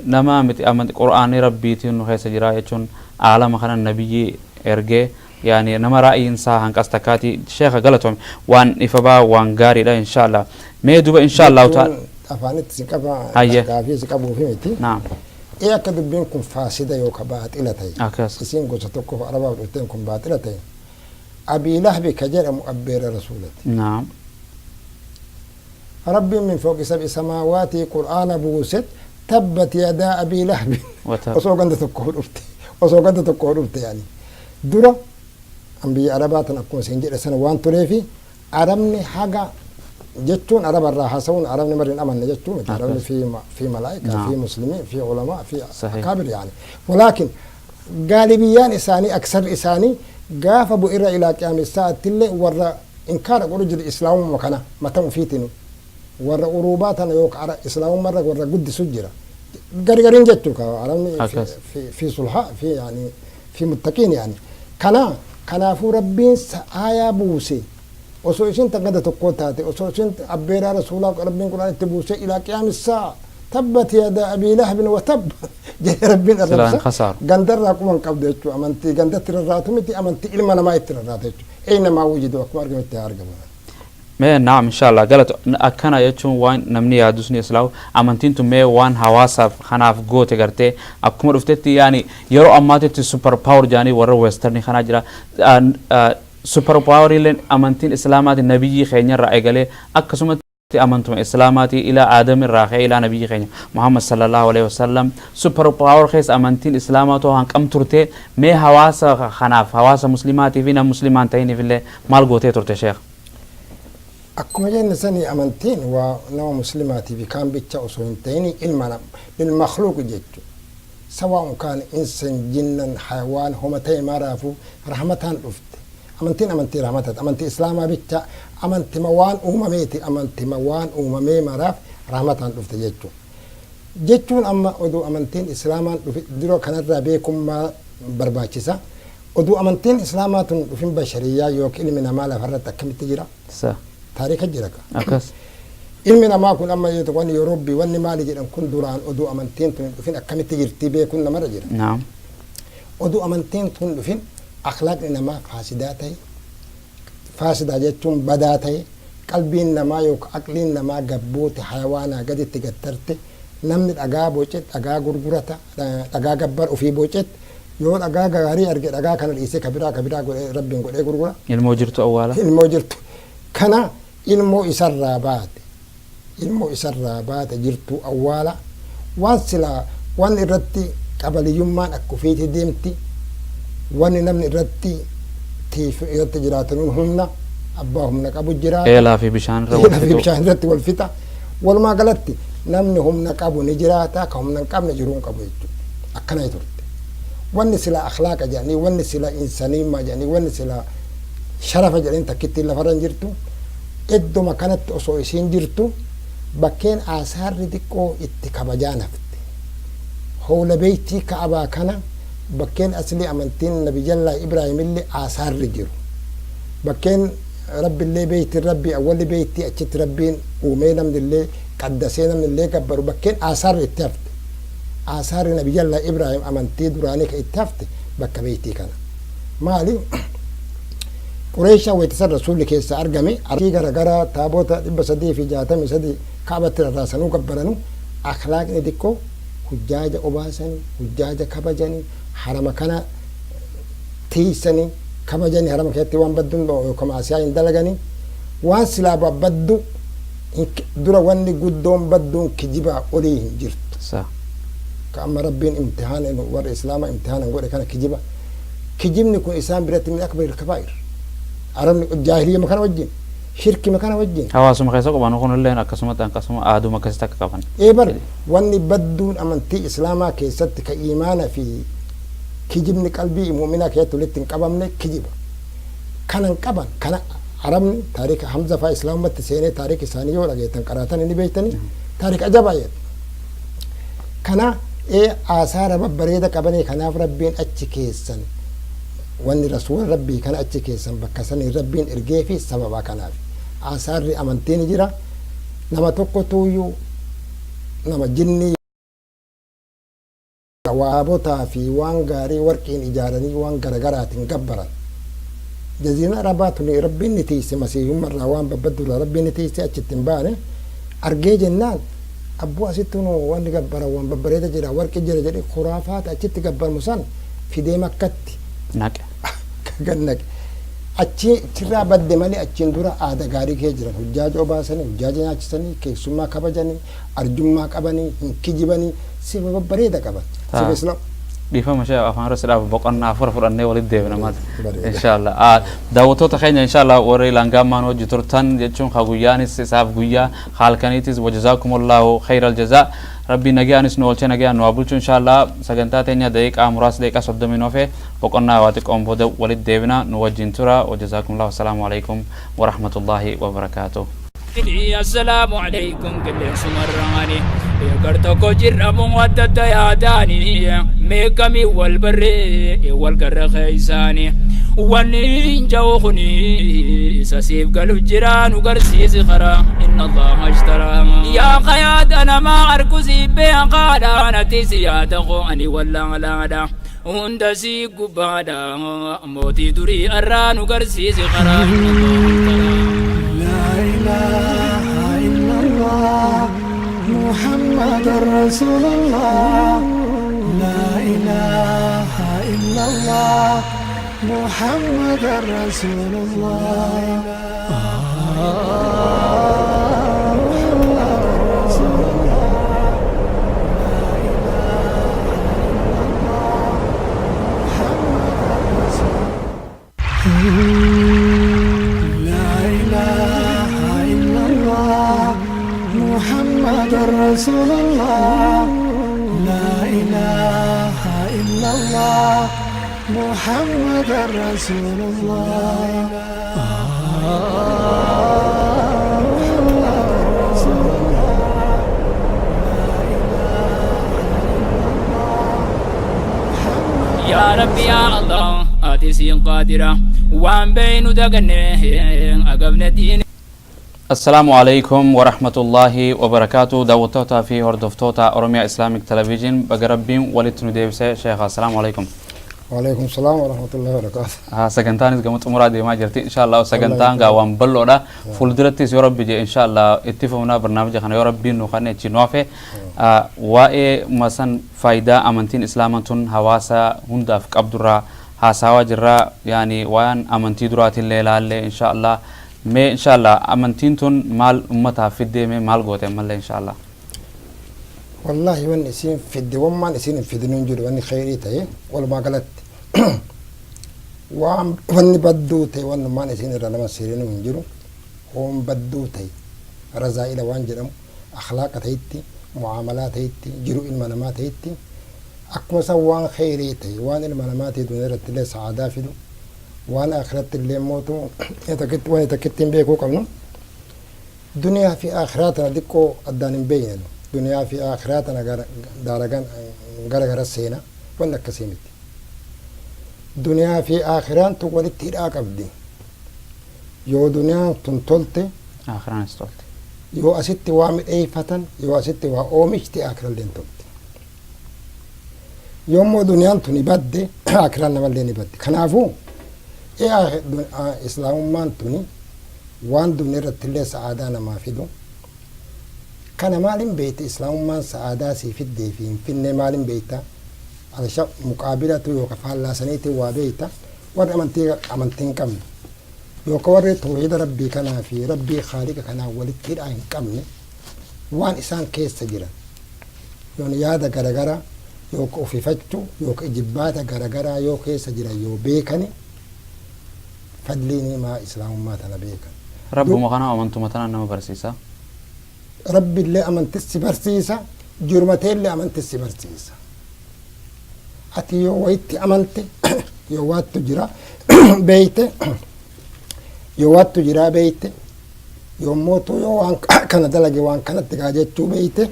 nama miti, amantii Qur'aanii Rabbiitiin nu keessa jira jechuun aalama kana nabiyyi ergee, yaani nama ra'ayiin isaa hanqas takkaati. Sheekha, galatoomi, waan ifa baa, waan gaariidha. Inshallah, mee duba inshallah Jechuun afaanitti si qaba. Hayye. Gaafii si qabuufi miti. Naam. Ee, akka dubbiin kun faasida yookaan baaxila ta'e, akkas isiin gosa tokkoof Arabaaf dhufteen kun baaxila ta'e, Abii Lahbi ka jedhamu abbeera rasuulati. Rabbiin من فوق سبع سماوات qur'aana buuset, تبت يدا أبي لهب. وتب. Osoo ganda tokko dhufte, osoo ganda tokko dhufte, yaani dura an biyya Arabaa tan akkuma isin jedhe sana waan tureefi, Arabni haga jechuun Araba irraa haasa'uun, Arabni marri hin amanne jechuu miti. Arabni في ملائكة, في مسلمين, في علماء, في أكابر يعني, ولكن gaalibiyyaan isaanii, aksar isaanii gaafa bu'irra إلى قيام الساعة illee warra inkaara godhu jiru islaamumma kana mata ufiitinu, warra uruubaa tana yookaan islaamummarra warra guddisu jira gargariin jechuu ka Arabni في صلحاء, في يعني في متقين يعني. Kana kanaafuu Rabbiin aayaa buuse, osoo isin tan ganda tokkoo taate, osoo isin abbeeraa rasuulaa Rabbiin Quraan itti buuse, إلى قيام الساعة. Tabbat yadaa abii lahabin wa tabb jedhee Rabbiin Silaa hin arrabsa. khasaaru. Gandarraa quban qabdu jechuudha. Amantii gandatti rarraatu miti, amantii ilma namaa itti rarraata jechuudha. Eeynamaa wujidu, akkuma argametti haa argamu. Mee naam, inshallah, galata. Akkana jechuun waan namni yaadus ni islaahu amantiin tun mee waan hawaasaaf kanaaf goote gartee akkuma dhuftetti, yaani yeroo ammaatitti super power jaanii warra western kanaa jira. Super power illeen amantiin islaamaati nabiyyii keenyarraa eegalee akkasumatti amantuma islaamaati ilaa aadam irraa ka'ee ilaa nabiyyi keenya Muhammad sallallahu alaihi wasallam super power keessa amantiin islaamaa too hanqam turte. Mee hawaasa kanaaf, hawaasa muslimaatii fi nama muslimaan ta'iniif illee maal gootee turte, sheekh? Akkuma jenne sani, amantiin waa nama muslimaatii fi kaan bicha osoo hin ta'in ilma nama lilmakhluuq jechuudha. Sawaa'un kaan insan, jinnan, hayawaan, homa ta'e maraafuu rahmataan dhufte. Amantiin amantii rahmataati. Amantii islaamaa bicha amantima waan uumameeti. Amantima waan uumamee maraaf rahmataan dhufte jechuudha. Jechuun amma oduu amantiin islaamaan dhufe dura kanarraa beekummaa barbaachisa. Oduu amantiin islaamaa tun dhufin bashariyyaa yookiin ilmi namaa lafarratti akkamitti jira? Taarika jira ka. Ilmi namaa kun amma yoo wanni Yorobbii wanni maali jedhan kun duraan oduu amantiin tun hin dhufin akkamitti jirti beekuun namarra jira. Oduu amantiin tun dhufin akhlaaqni namaa faasidaa ta'e, faasidaa jechuun badaa ta'e, qalbiin namaa yookaan aqliin namaa gabbuute, hayawaanaa gaditti gattarte, namni dhagaa boce, dhagaa gurgurata, dhagaa gabbar ofii bocetti, yoo dhagaa gaarii arge dhagaa kana dhiisee kabiraa kabiraa godhee rabbiin godhee gurgura. Ilmoo jirtu awwaala. Ilmoo jirtu kana, ilmoo isarraa baate, ilmoo isarraa baate jirtu awwaala. Waan silaa waan irratti qabaliyyummaan akka ofiiti deemti, wanni namni irratti tiifu irratti jiraatanuun humna abbaa humna qabu jiraata. Eelaa fi bishaan irra wal Eelaa fi fixu. Bishaan irratti wal fixa. Walumaa galatti namni humna qabu ni jiraata, ka humna hin qabne jiruu hin qabu jechuudha. Akkana turte. Wanni silaa akhlaaqa jedhanii, wanni silaa insaniimmaa jedhanii, wanni silaa sharafa jedhanii takkittiin lafarra hin jirtu. Idduma kanatti osoo isiin jirtu bakkeen aasaarri xiqqoo itti kabajaa nafte. Howla beeytii Ka'abaa kana, bakkeen aslii amantiin Nabiyyallaa Ibraahimillee aasaarri jiru. Bakkeen Rabbillee beeytiin Rabbii awwalli beeytii achitti Rabbiin uumee namnillee qaddasee namnillee gabbaru, bakkeen aasaarri itti hafte. Aasaarri Nabiyyallaa Ibraahim amantii duraanii ka itti hafte bakka beeytii kana. Maali? Qureeshaa wayita san rasuulli keessaa argame arkii garagaraa taabota 363 Kaabatti rarraasanuu gabbaranu, akhlaaqni xiqqoo hujjaaja obaasanii, hujjaaja kabajanii, harama kana tiisanii kabajanii, harama keessatti waan badduun yookaan maasiyaa hin dalaganii, waan silaa baddu dura wanni guddoon badduun kijibaa olii hin jirtu. Ka amma Rabbiin imtihaana warra islaamaa imtihaana godhe kana kijiba. Kijibni kun isaan biratti min akbaril kabaa'ir. Arabni jaahiliyyama kana wajjin, shirkima kana wajjin. Hawaasuma keessa qaban kunilleen akkasumatti akkasuma aaduma akkasitti akka qaban. Ee bar, wanni badduun amantii islaamaa keessatti ka iimaana fi kijibni qalbii mu'minaa keessatti walitti hin qabamne kijiba. Kanan qaban kana Arabni taarika Hamza faa islaamumatti seenee taarika isaanii yoo dhageettan qaraatan inni beektanii taarika ajabaa jedhu. Kana ee aasaara babbareeda qabanii, kanaaf Rabbiin achi keessan wanni rasuula Rabbii kana achi keessan bakka sanii Rabbiin ergee fi sababa kanaaf aasaarri amantii ni jira. Nama tokko tuuyyuu nama jinnii waabotaa fi waan gaarii warqiin ijaaranii waan garagaraatiin gabbaran. Jaziiraan Arabaa tuni Rabbiin ni tiise masiihummarraa, waan babbaddurraa Rabbiin ni tiise. Achitti hin baane argee jennaan, abboo asitti nu wanni gabbaran waan babbareeda jira, warqi jira jedhe, khuraafaata achitti gabbaramu san fidee Makkatti naqe. Gad naqe. Achi achirraa badde malee achiin dura aada gaarii kee jiran, hujjaaja obaasanii, hujjaaja nyaachisanii, keessummaa kabajanii, arjummaa qabanii, hin kijibanii, sifa babbareeda qaban. Sifa islaam. Dhiifama ishee afaan irra sidhaaf, boqonnaa afur fudhannee walitti deebina maal. Bareeda. Inshallah. Daawwattoota keenya, inshallah, warri langaammaan hojii turtan jechuun ka guyyaanis isaaf guyyaa halkaniitis, wajazaakumullahu khayral jazaa. Rabbi nagayaanis nu oolchee nagayaan nu haa bulchu inshallah. Sagantaa teenya daqiiqaa muraasa, daqiiqaa 30 ofe, boqonnaa waa xiqqoon booda walitti deebina, nu wajjin tura. Wajazaakumullahu, assalaamu alaikum warahmatullahi wabarakaatuh. Assalaamu alaikum qilleensumarraani gar tokko jirramu adda adda yaadaani meeqamii wal barree wal garra keeysaani. Wanni hin ja'u kuni isa siif galu jira nu garsiisi karaa inna allaha ashtaraa yaa qayaada namaa arku sii beekaadha natti si yaada koo ani wallaalaadha hunda sii gubbaadha mootii durii arraa nu garsiisi karaa inna allaha ashtaraa. لا إله إلا الله محمد رسول الله لا إله إلا الله محمد رسول الله. لا إله إلا الله محمد رسول الله لا إله إلا الله محمد رسول الله. Yaa Rabbi yaa Allah ati siin qaadira waan beeynu daganne agabne diin. Assalaamu alaikum warahmatullaahi wabarakaatu. Daawwattootaa fi hordoftoota Oromiyaa Islamic Television, baga Rabbiin walitti nu deebise. Sheekha, assalaamu alaikum. Waalaikum salaam warahmatullahi wabarakatuh. Haa, sagantaanis gama xumuraa deemaa jirti insha Allah. Sagantaan gaa waan bal'oodha, fuuldurattis yoo Rabbi jee insha Allah itti fufnaa barnaamija kana, yoo Rabbiin nu kanne achi nu hafe. Waa'ee masan faayidaa amantiin islaamaa tun hawaasa hundaaf qabdurraa haasawaa jirraa, yaani waan amantii duraatillee ilaalle insha Allah. Mee insha Allah amantiin tun maal ummataaf fiddee, mee maal goote ammallee insha Allah? Wallahi wanni isiin fidde, wammaan isiin hin fidin hin jiru. Wanni kheyrii ta'e walumaa galatti waan wanni badduu ta'e wannummaan isiin irra nama seerinuu hin jiru. Hoon badduu ta'e razaa'ila waan jedhamu akhlaaqa ta'itti, mu'aamalaa ta'itti, jiru ilma namaa ta'itti, akkuma san waan kheyrii ta'e, waan ilma namaatii duniyaa irratti illee sa'aadaa fidu, waan akhiratti illee mootu wanni takkitti hin beekuu qabnu, duniyaa fi akhiraa tana xiqqoo addaan hin beeyne. Duniyaa fi akhiraa tana daalagan gara gara seena, wanni akkasii miti. Duniyaa fi akhiraan tun walitti hidhaa qabdi. Yoo duniyaan tun tolte, Akhiraanis tolte. Yoo asitti waa midheeffatan, yoo asitti waa oomishte, akirallee tolte. Yoommoo duniyaan tun badde, akiraan namallee ni badde. Kanaafuu islaamummaan tuni waan duniyaa irratti illee sa'aadaa namaa fidu kana maalin beekte? Islaamummaan sa'aadaa sii fiddee fi hin finne maalin beekta? Alsha muqaabilatu yookaan fallaasaniitiin waa beekta. Warri amantii hin qabne yookaan warri tawhiida Rabbii kanaa fi Rabbii Khaaliqa kanaa walitti hidhaa hin qabne, waan isaan keessa jiran yoon yaada garagaraa yookaan ofifachuu yookaan ijibbaata garagaraa yoo keessa jiran yoo beekani, fadliin himaa islaamummaa tana beekan. Rabbuma kana amantuma tana nama barsiisa. Rabbiillee amantissi barsiisa, jirmateellee amantissi barsiisa. Ati yoo wayitti amante, yoo waattu jira beeyte, yoo waattu jiraa beeyte, yommootu yoo waan kana dalage waan kanatti gaa jechuu beeyte,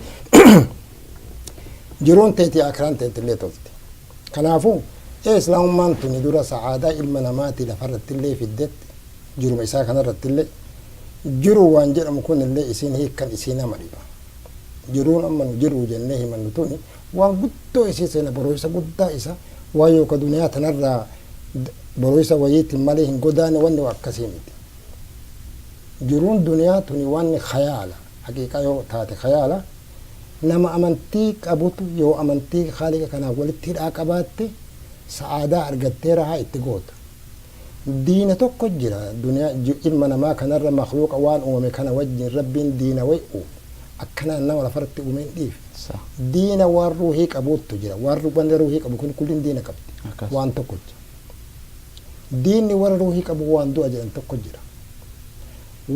jiruun teeti akiraan teetillee tolti. Kanaafuu islaamummaan tuni dura sa'aadaa ilma namaati lafarratti illee fiddetti, jiruma isaa kanarratti illee. Jiru waan jedhamu kun illee isiin hiikkan isii nama dhiba. Jiruun amma nu jiruu jennee himannu tuni waan guddoo isii seena borooysa guddaa isa waan yookaan duniyaa tanarraa borooysa wayiitiin malee hin godaane, wanni waa akkasii miti. Jiruun duniyaa tuni waan khayaala, haqiiqaa yoo taate khayaala. Nama amantii qabutu yoo amantii Khaaliqa kanaa walitti hidhaa qabaatte sa'aadaa argattee rahaa itti goota. Diina tokko jira duniyaa ilma namaa kanarra, makhluuqa waan uumame kana wajjin Rabbiin diina wayi uume, akkanaan nama lafarratti uume hin dhiifne. Diina waan ruuhii qabuuttu jira. Waan wanni ruuhii qabu kun kullin diina qabdi. Waan tokkocha diinni warra ruuhii qabu waan du'a jedhan tokko jira.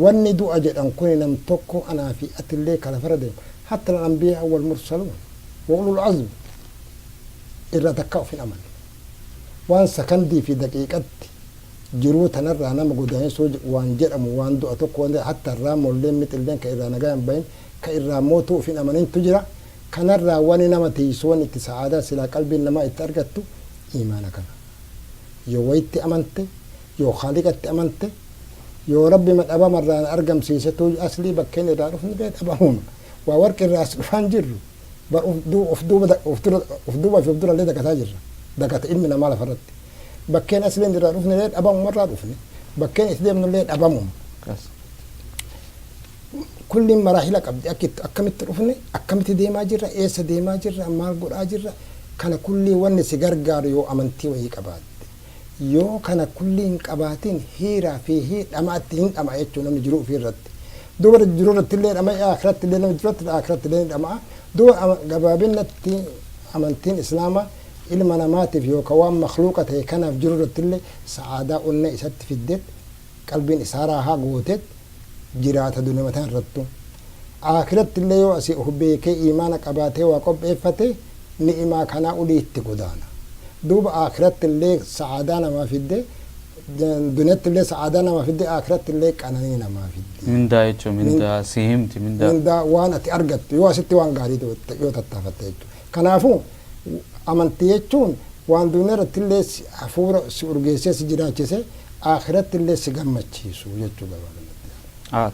Wanni du'a jedhan kun nam tokko anaa fi atillee ka lafarra deemu, hatta al-anbiyaa wal mursaluun wa ulul azmi irra takka of hin amanne. Waan sakandii fi daqiiqatti jiruu tanarraa nama godaansuu waan jedhamu waan du'a tokko waan hatta irraa molleen mixilleen ka irraa nagaa hin bahin, ka irraa mootuu of hin amanintu jira. Kanarraa wani nama tiisu, wani itti sa'aadaa silaa qalbiin namaa itti argattu imaana kana. Yoo wayitti amante, yoo Khaaliqatti amante, yoo Rabbi dhabamarraa na argamsiisetu aslii bakkeen irraa dhufne bee dhabamuma. Waa warqi irraa as dhufaa hin jirru. Bar uf duuba uf dura uf duuba fi uf dura illee dagataa jirra. Dagata ilmi namaa lafarratti. Bakkeen asliin irraa dhufne illee dhabamuma irraa dhufne. Bakkeen itti deemnu illee dhabamuma. Kulliin maraahila qabdi. Akki itti akkamitti dhufne, akkamitti deemaa jirra, eessa deemaa jirra, maal godhaa jirra. Kana kullii wanni si gargaaru yoo amantii wayii qabaatte. Yoo kana kullii hin qabaatin hiiraa fi hii dhama'atti hin dhama'a jechuun namni jiruu ofii irratti. Duuba jiruu irratti illee dhama'e, aakiratti illee namni duratti aakiratti illee ni dhama'a. Duuba gabaabinnatti amantiin Islaamaa ilma namaatiif yookaan waan makhluuqa ta'e kanaaf jiruu irratti illee sa'aadaa onnee isatti fiddeet, qalbiin isaa raahaa gooteet jiraata duniyama tana irrattuu. Aakiratti illee yoo asii of beekee iimaana qabaatee waa qopheeffate ni'imaa kanaa olii itti godaana. Duuba aakiratti illee sa'aadaa namaa fidde, duniyatti illee sa'aadaa namaa fidde, aakiratti illee qananii namaa fidde. Mindaa jechuun mindaa si himti mindaa. Mindaa waan ati argattu yoo asitti waan gaarii yoo tattaafatte jechuudha. Kanaafuu amantii jechuun waan duniyaa irratti illee hafuura si urgeessee si jiraachise, aakiratti illee si gammachiisu jechuu gabaabinatti.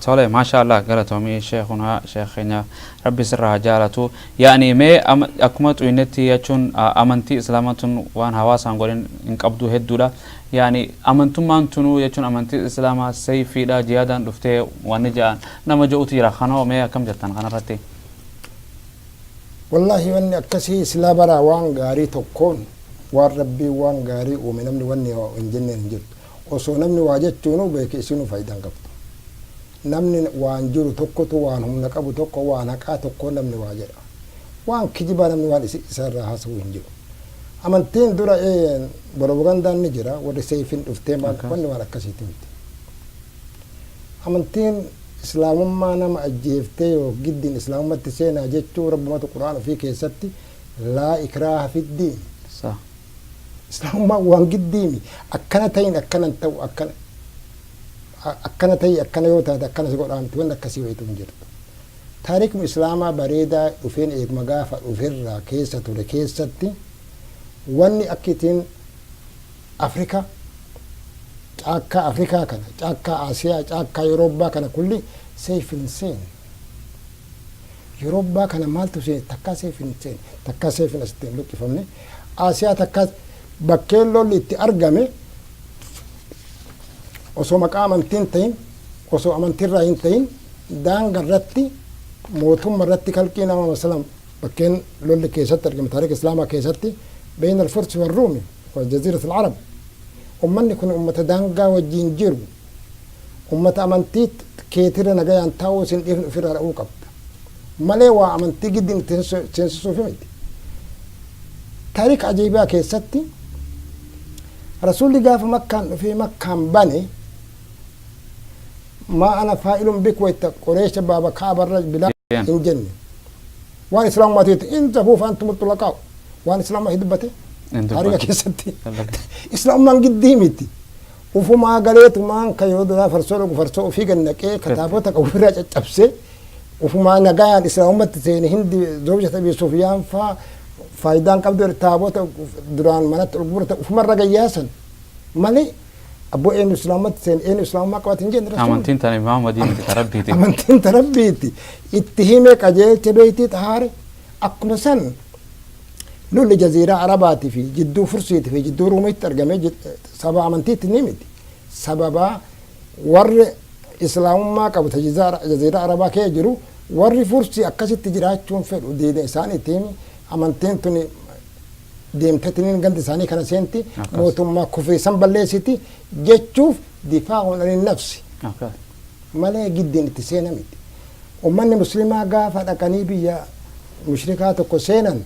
Tole, maasha Allah, galatoomii sheekunaa, sheekh keenya, Rabbi sirraa haa jaalatu. Yaani mee akkuma xuynetti jechuun amantii Islaamaa tun waan hawaasaan godhin hin qabdu hedduudha. Yaani amantummaan tunuu jechuun amantii Islaamaa sayfiidha, jihaadaan dhuftee wanni ja'an nama je'utu jira. Kanoo mee akkam jettan kanarratti? Wallaahi wanni akkasii silaa baraa waan gaarii tokkoon waan Rabbiin waan gaarii uume namni wanni hin jenneen hin jirtu. Osoo namni waa jechuunuu beeke isinuu faayidaa hin qabdu. Namni waan jiru tokkotu waan humna qabu tokko waan haqaa tokkoon namni waa jedha. Waan kijibaa namni waan isa irraa haasa'u hin jiru. Amantiin dura propagandaan ni jira, warri seeyfiin dhuftee maal wanni waan akkasiiti miti. Amantiin Islaamummaa nama ajjeeftee yoo giddiin Islaamummaatti seenaa jechuu Rabbumatu Qur'aan ofii keessatti laa ikraaha fiddiin. Islaamummaan waan giddiimi. Akkana ta'in akkana hin ta'u, akkana akkana ta'i, akkana yoo taate akkana si godhaa miti, wanni akkasii wayitu hin jirtu. Taariikni Islaamaa bareedaa dhufeen eeguma gaafa dhuferraa keessa ture keessatti wanni akki ittiin Afrikaa, caakkaa Afrikaa kana, caakkaa Asiyaa, caakkaa Yuroobbaa kana kulli seeyfin hin seenne. Yuroobbaa kana maaltu seene? Takkaa seeyfin hin seenne, takkaa seeyfin asitti hin luqqifamne. Asiyaa takkaa bakkeen lolli itti argame osoo maqaa amantii hin ta'in, osoo amantiirraa hin ta'in, daanga irratti, mootumma irratti kalqii nama masalan bakkeen lolli keessatti argame taarika Islaamaa keessatti beeyna al-Fursi wal Ruumi wal Jaziirat al-Arab. Ummanni kun ummata daangaa wajjin jiru, ummata amantii keetirra nagayaan taa'uu isin dhiifne ofirraa dha'uu qabda malee waa amantii giddiin itti seensisuufi miti. Taarika ajaa'ibaa keessatti Rasuulli gaafa Makkaan dhufee Makkaan bane, maa ana faa'ilun bik wayta Qureesha baaba Ka'abarra bilaa hin jenne. Waan Islaamummaatiitti in zabuuf antum xulaqaa'u waan Islaamummaa hin dubbate taarika keessatti Islaamummaan giddii miti. Ufumaa galeetumaan kan yeroo duraa farsoo dhugu farsoo ofii gad naqee kataabota qabu ofirraa caccabsee ufumaa nagayaan Islaamummaatti seene. Hindi zawja Abii Sufyaan faa faayidaan qabdu taabota duraan manatti ol guurate ufumarra gayyaasan malee abboo eenyu Islaamummaatti seene, eenyu Islaamummaa qabate hin jenne Rasuulli. Amantiin tana Muhammadii miti, ta Rabbiiti. Amantiin ta Rabbiiti. Itti himee qajeelche, beeytii xahaare. Akkuma san lolli Jaziiraa Arabaatii fi jidduu Fursiitii fi jidduu Ruumiitti argame sababa amantiitti ni miti. Sababa warri Islaamummaa qabu Jaziiraa Arabaa kee jiru warri Fursii akkasitti jiraachuun fedhu diina isaaniitiin amantiin tuni deemtetiniin gandi isaanii kana seenti mootummaa kufrii san balleessiti jechuuf difaa'uun anin nafsi malee giddiin itti seena miti. Ummanni Muslimaa gaafa dhaqanii biyya mushrikaa tokko seenan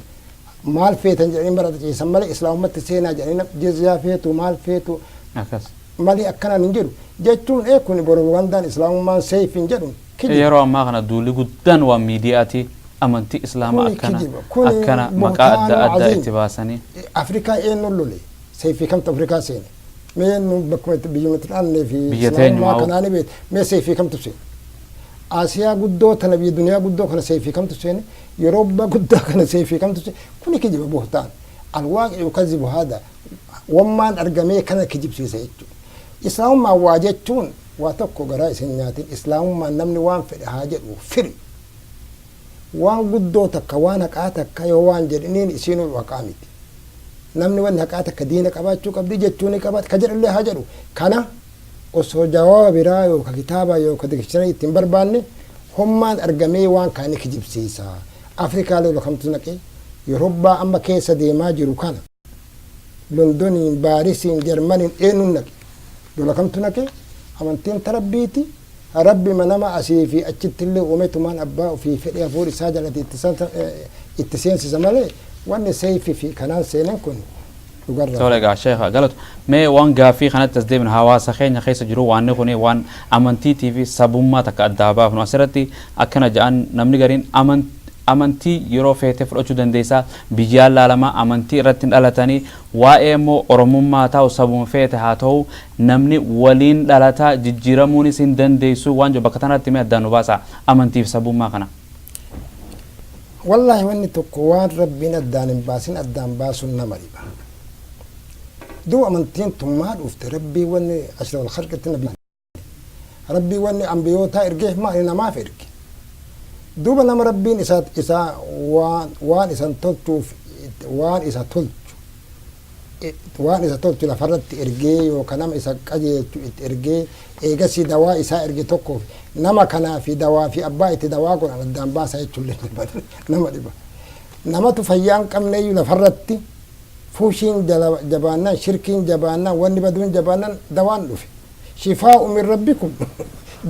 maal feetan jedhanii mara ciisan malee Islaamummaatti seenaa jedhanii jizyaa feetu maal feetu malee akkanaan hin jedhu jechuun kun propagandaan Islaamummaan seef hin jedhu kijiba. Yeroo ammaa kana duulli guddaan waan miidiyaati, amantii Islaamaa Kuni akkana kijiba. Kuni akkana maqaa adda buhtaanuu addaa aziim. itti baasanii. Afrikaa eenyuun lole? Seefii kamtu Afrikaa seene? Mee nu bakkuma itti biyyuma itti dhaanne fi Biyya Islaamummaa teenyumaa kanaa ni beektu. Mee seefii kamtu seene? Asiyaa guddoo tana, biyya duniyaa guddoo kana seefii kamtu seene? Yeroobbaa guddaa kana seefii kamtu seene? Kuni kijiba, buhtaan. Alwaaqi yukazibu haada, wammaan argamee kana kijibsiisa jechuudha. Islaamummaan waa jechuun waa tokko garaa isin nyaatin. Islaamummaan namni waan fedhe haa jedhu firi, waan guddoo takka, waan haqaa takka yoo waan jedhiniin isiinuu haqaa miti. Namni wanni haqaa takka diina qabaachuu qabdi jechuu ni qabaata, ka jedhullee haa jedhu. Kana osoo jawaaba biraa yookaan kitaaba yookaan dictionary ittiin barbaanne, hommaan argamee waan kaani kijibsiisa. Afrikaa lola kamtu naqee Yorobbaa amma keessa deemaa jiru kana, Londoniin, Baarisiin, Jarmaniin eenyuun naqe? Lola kamtu naqe? Amantiin tarabbiiti. Rabbi nama asii fi achitti illee uumetumaan abbaa ofii fedhe hafuur isaa jalatti itti seensisa malee, wanni seeyfii fi kanaan seenan kun dhugarraa. Tole egaa sheekha, galatu. Mee waan gaaffii kanatti as deebinu, hawaasa keenya keessa jiru waan kun, waan amantiitii fi sabummaa takka addaa baafnu asirratti akkana jedhan. Namni gariin amantii yeroo feete fudhachuu dandeessaa, biyyaan laalamaa amantii irratti hin dhalatanii, waa'ee immoo oromummaa ta'u, sabuma feete haa ta'u, namni waliin dhalataa, jijjiiramuunis hin dandeessu waan jiru. Bakka tanatti mee addaan nu baasa amantii fi sabummaa kana. Wallaahi, wanni tokko waan Rabbiin addaan hin baasin addaan baasuun nama dhiba. Duuba amantiin tun maa dhufte? Rabbii wanni ashraf al-khalqitti nabi, Rabbii wanni ambiyootaa ergeef maali? Namaaf erge. Duuba nama Rabbiin isa waan isan tolchuuf, waan isa tolchu, waan isa tolchu lafarratti ergee yookaan nama isa qajeelchu itti ergee, eegasii dawaa isaa erge tokkoof, nama kanaa fi dawaa fi abbaa itti dawaa godhan addaan baasaa jechuullee nama dhiba. Namatu fayyaa hin qabneeyyuu lafarratti fuushiin jabaannaan, shirkiin jabaannaan, wanni baduun jabaannaan dawaan dhufe. Shifaa'u min rabbikum,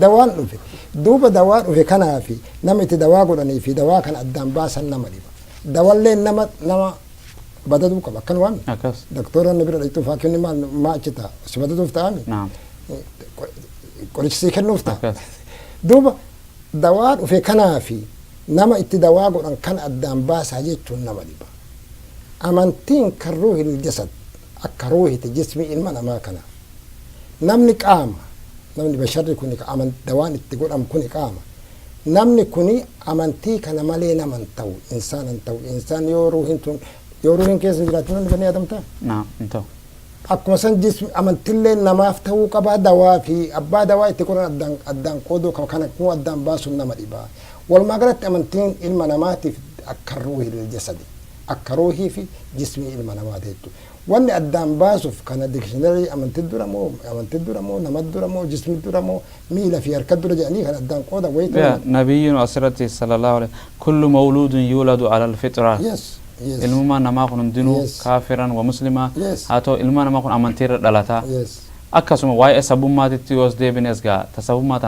dawaan dhufe. Duuba dawaa dhufe kanaa fi nama itti dawaa godhanii fi dawaa kana addaan baasan nama dhiba. Dawallee nama badaduu qaba akkan waan Akkas. Doktora bira dhaqxuuf haakimni maal maa achi ta'a? Si badaduuf ta'ami? Naam. Qoricha sii kennuuf ta'a. Akkas. Duuba dawaa dhufe kanaa fi nama itti dawaa godhan kan addaan baasaa jechuun nama dhiba. Amantiin kan ruuhil jasad, akka ruuhiti jismi ilma namaa kana. Namni qaama, namni basharri kuni ka dawaan itti godhamu kuni qaama. Namni kuni amantii kana malee nama hin ta'u, insaan hin ta'u. Insaan yoo ruuhin tun, yoo ruuhin keessa hin jiraatin, namni banii Aadam ta'a. Naam, hin ta'u. Akkuma san jismi amantillee namaaf ta'uu qabaa. Dawaa fi abbaa dawaa itti godhan addaan qooduu qaba, kana immoo addaan baasuun nama dhibaa. Walumaa galatti amantiin ilma namaatiif akka ruuhil jasadi, akka ruuhii fi jismii ilma namaati jechuudha. Wanni addaan baasuuf kana dictionary amantii dura moo, amantii dura moo, nama dura moo, jismi dura moo, miila fi harka dura jedhanii kan addaan qooda wayitu. Yeah, nabiyyiin asirratti sallallahu alaihi, kullu mawluudun yuuladu ala alfitra. Ilmummaan namaa kun hundinuu kaafiran wa muslima haa ta'u, ilma namaa kun amantii irra dhalataa. Akkasuma waa'ee sabummaatitti yoos deebines gaa ta sabummaa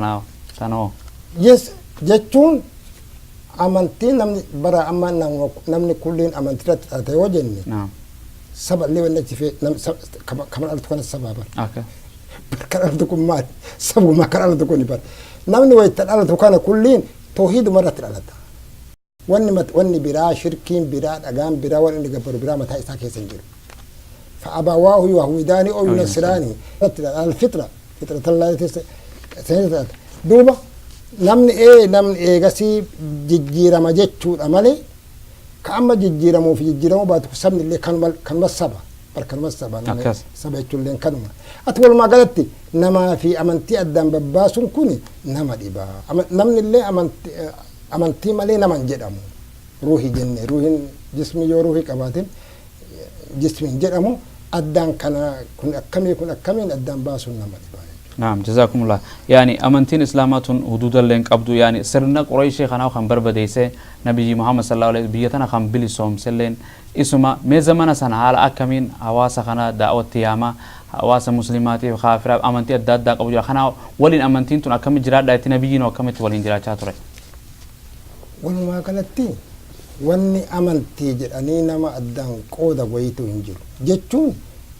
tanoo. Yes, jechuun amantii namni bara amma namni kulliin amantii irratti dhalate yoo jenne, saba illee wanni achi fee kama dhalatu kana sabaa bara. Kan dhalatu kun maali? Sabuma kan dhalatu kun bara. Namni wayita dhalatu kana kulliin toohiduma irratti dhalata. Wanni biraa, shirkiin biraa, dhagaan biraa, wanni inni gabbaru biraa mataa isaa keessa hin jiru. فأبواه يهودانه أو ينصرانه irratti dhalata. الفطرة فطرة الله dhalata. Duuba namni eegasii jijjiirama jechuudha malee, ka amma jijjiiramuu fi jijjiiramuu baatu sabni illee kanuma saba bar, kanuma saba namni. Saba jechuun kanuma. Ati walumaa galatti namaa fi amantii addaan babbaasuun kun nama dhiba. Namni illee amantii malee nama hin jedhamu. Ruuhii jenne, ruuhiin jismi yoo ruuhii qabaatin jismi hin jedhamu. Addaan kana kun akkamii, kun akkamiin addaan baasuun nama dhiba. نعم، جزاكم الله. يعني amantiin islaamaa tun huduudallee hin qabdu, yani sirna Qurayshii kanaa kan barbadeeyse nabiyyi Muhammad sallallahu alaihi, biyya tana kan bilisoomselleen isuma. Mee zamana sana haala akkamiin hawaasa kana daawwatti yaama? Hawaasa muslimaatiif kaafiraaf amantii adda addaa qabu jira. Kana waliin amantiin tun akkamitti jiraadha itti, nabiyyiin akkamitti waliin jiraachaa ture? Walumaa galatti wanni amantii jedhanii nama addaan qooda wayitu hin jiru. Jechuun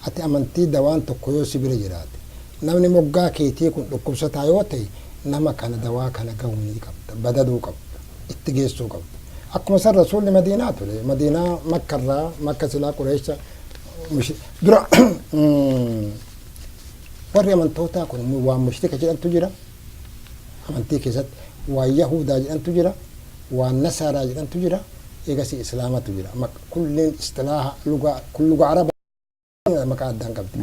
ati amantii dawaan tokko yoo si bira jiraate, namni moggaa keetii kun dhukkubsataa yoo ta'e, nama kana dawaa kana gahuu ni qabda, badaduu qabda, itti geessuu qabda. Akkuma san Rasuulli Madiinaa ture. Madiinaa Makkarraa, Makka silaa Qureesha dura warri amantootaa kun waan mushrika jedhantu jira. Amantii keessatti waan Yahudaa jedhantu jira, waan Nasaaraa jedhantu jira. Eegasii islaamatu jira. Kulliin istilaaha lugaa, kun lugaa araba maqaa addaan qabdi.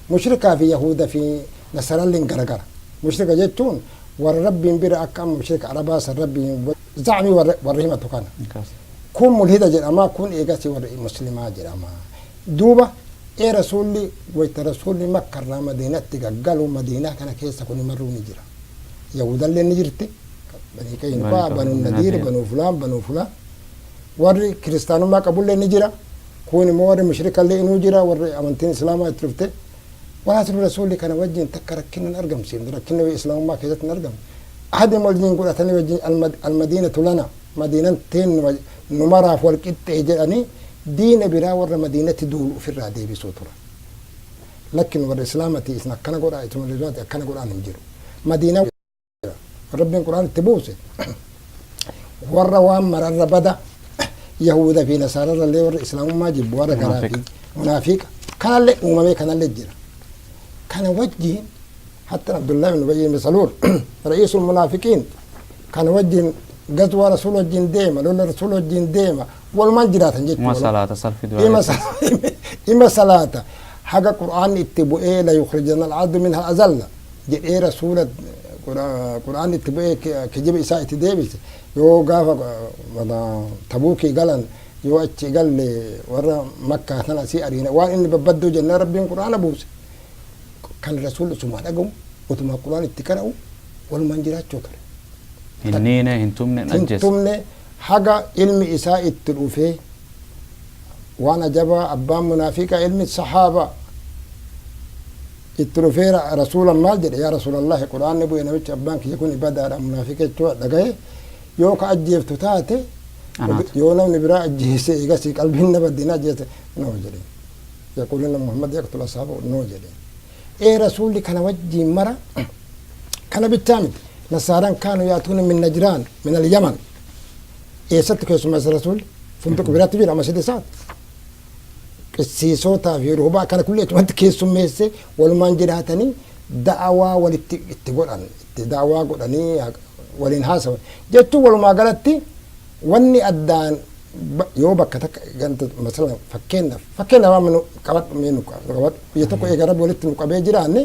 Mushrikaa fi yahuda fi nasaralleen garagara. Mushrika jechuun warra Rabbiin bira akka amma mushrika arabaa san Rabbiin zacmii warra himatu kana. Kun mulhida jedhama, kun eegasii warra muslimaa jedhama. Duuba ee Rasuulli, wayta Rasuulli Makkarraa Madiinatti gaggalu, Madiinaa kana keessa kun marruu ni jira. Yahudallee ni jirti. Banii Qaynuqaa, Banuu Nadiir, Banuu Fulaan, Banuu Fulaan. Warri kiristaanummaa qabullee ni jira. Kun immoo warri mushrikallee inuu jira, warri amantiin islaamaa itti dhufte. Walaasinu Rasuulli kana wajjin takka rakkina hin argamsiifne, rakkinni wayii islaamummaa keessatti hin argamne. Ahdi wajjin godhatanii wajjin almadiinatu lana, madiinan teen nu maraaf wal qixxee jedhanii diina biraa warra madiinatti duulu ofirraa deebisuu turan. Lakki, nu warra islaamati, isin akkana godhaa, isin warra islaamati akkana godhaan hin jiru. Madiinaa Rabbiin Qur'aan itti buuse warra waan mararra bada, yahuda fi nasaararra illee warra islaamummaa jibbu, warra garaa fi munaafiqa kanallee uumamee kanallee jira. Kana wajjiin hatta Abdullah ibn Ubayy ibn Saluul, ra'iisul munaafiqiin, kana wajjiin gazwaa Rasuul wajjiin deema, lola Rasuul wajjiin deema, walumaan jiraatan jechuudha. Ima salaata salfi du'a. Ima salaata haga Qur'aanni itti bu'ee la yukhrijanna al-'abdu minha al-azalla jedhee Rasuula Qur'aanni itti bu'ee kijiba isaa itti deebise. Yoo gaafa Tabuukii galan, yoo achi galle warra Makkaa sana asii ariina waan inni babbadduu jennaan Rabbiin Qur'aana buuse. Kan Rasuulli utuma dhagahu, utuma Qur'aan itti qara'u walumaan jiraachuu ture. Hin niine, hin tumne, hin hin ajjeesne. Tumne haga ilmi isaa itti dhufee. Waan ajabaa, abbaan munaafiqaa ilmi sahaaba itti dhufee Rasuulan maal jedhe? Yaa Rasuulallahi, Qur'aanni bu'e, namichi abbaan kiyya kun badaadha, munaafiqa jechuu dhagaye, yoo ka ajjeeftu taate Anaatu. Yoo namni biraa ajjeese eegasii qalbiin na badde, na ajjeese noo jedhe. Yaquulina Muhammad yaqtul ashaaba noo jedhe. Ee Rasuulli kana wajjiin mara kana bichaa miti. Nasaaraan kaanu yaatuuna min Najraan, min al-Yaman. Eessatti keessummeessa Rasuulli? Funduqa biraatti jira masjida isaati. Qisiisotaa fi ruhbaa kana kulli achumatti keessummeesse, walumaan jiraatanii da'awaa walitti itti godhan, itti da'awaa godhanii waliin haasawan jechuun. Walumaa galatti wanni addaan yoo bakka takka ganta masalan fakkeenyaaf amma nu qabadhu, mee nu qabadhu, biyya tokko eega Rabbi walitti nu qabee jiraanne,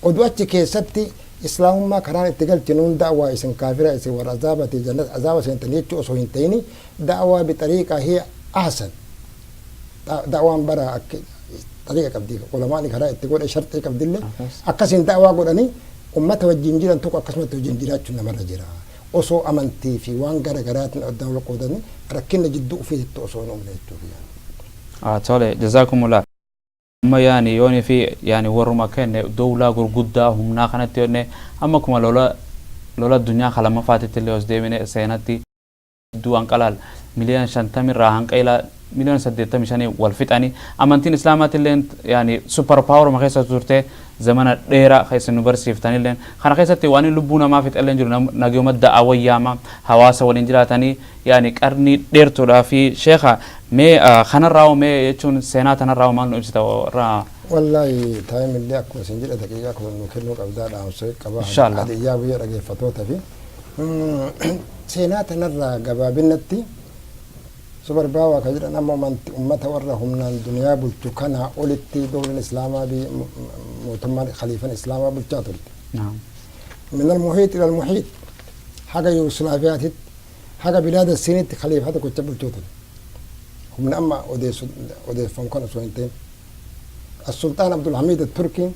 oduu achi keessatti islaamummaa karaan itti galchinuun da'waa isin kaafira, isin warra azaabati, jannat azaaba seentanii jechuu osoo hin ta'ini, da'waa bixariiqaa hiya ahsan. Da'waan bara akka xariiqa qabdi, ulamaani karaa itti godhe sharxii qabdillee akkasiin da'waa godhanii ummata wajjin jiran tokko akkasumatti wajjin jiraachuun namarra jira. Osoo amantii fi waan gara garaatiin addaan wal qoodanii rakkinna jidduu ofiitti osoo hin uumne jechuudha. Tole, jazakumullah. Amma yaani yooni fi yaani warruma kenne dowlaa gurguddaa humnaa kanatti yonne amma kuma lola addunyaa ka lammaffaatitti illee os deebine seenatti hedduu hanqalaal miliyoona 50 irraa hanqa ilaa miliyoona 85 wal fixanii, amantiin islaamaatti illee yaani super power ma keessa turte zamana dheeraa keessa nu barsiiftanillee kana keessatti waan lubbuu namaa fixallee jiru nagayuma da'a wayyaama hawaasa waliin jiraatanii yaani qarnii dheertuudhaa fi. Sheekha, mee kanarraa mee jechuun seenaa tanarraa maal nu ibsita irraa? Wallaahi, time illee akkuma isin jedhe daqiiqaa 10 nu kennuu qabdaa, dhaamsa qaba. Inshallah. Hadiyyaa biyya dhageeffatoota fi seenaa tanarraa gabaabinatti super power ka jedhan amma ummata warra humnaan duniyaa bulchu kanaa olitti dowlan islaamaa bi mootummaan khaliifan islaamaa bulchaa turte. من المحيط إلى المحيط، haga Yugoslaaviyaatitti, haga bilaada Siinitti khaliifaa tokkicha bulchuu ture. Humna amma odeeffamu kan osoo hin ta'in. As-Sultaan Abdulhamid Turkiin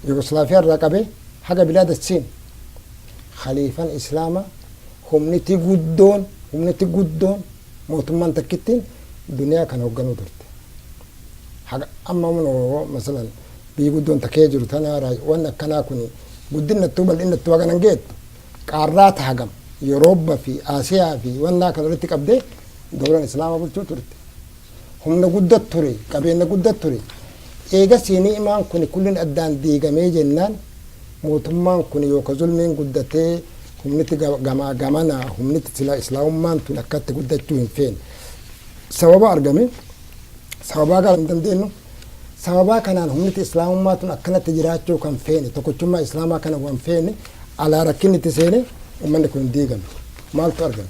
Yugoslaaviyaa irraa qabee haga bilaada Siin khaliifan islaamaa humniti guddoon mootummaan takkittiin duniyaa kana hoogganuu turte. Haga amma munoo masalan biyyi guddoon takkee jiru tana wanni akkanaa kun guddinattuu bal'inattuu haga nan geettu qaarraata hagam Yerooba fi Asiyaa fi wannaa kan walitti qabdee dowlan islaamaa bulchuu turte. Humna guddaa ture, qabeenya guddaa ture. Eegasii ni'imaan kun kullin addaan diigamee jennaan mootummaan kun yookaan zulmiin guddatee humniti gamaa gamana humniti sila islaamummaan tun akkatti guddachuu hin feene. Sababa argame, sababaa gara hin dandeenyu, sababaa kanaan humniti islaamummaa tun akkanatti jiraachuu kan feene, tokkochummaa islaamaa kana waan feene, alaa rakkinni itti seene, uummanni kun diigame. Maaltu argame?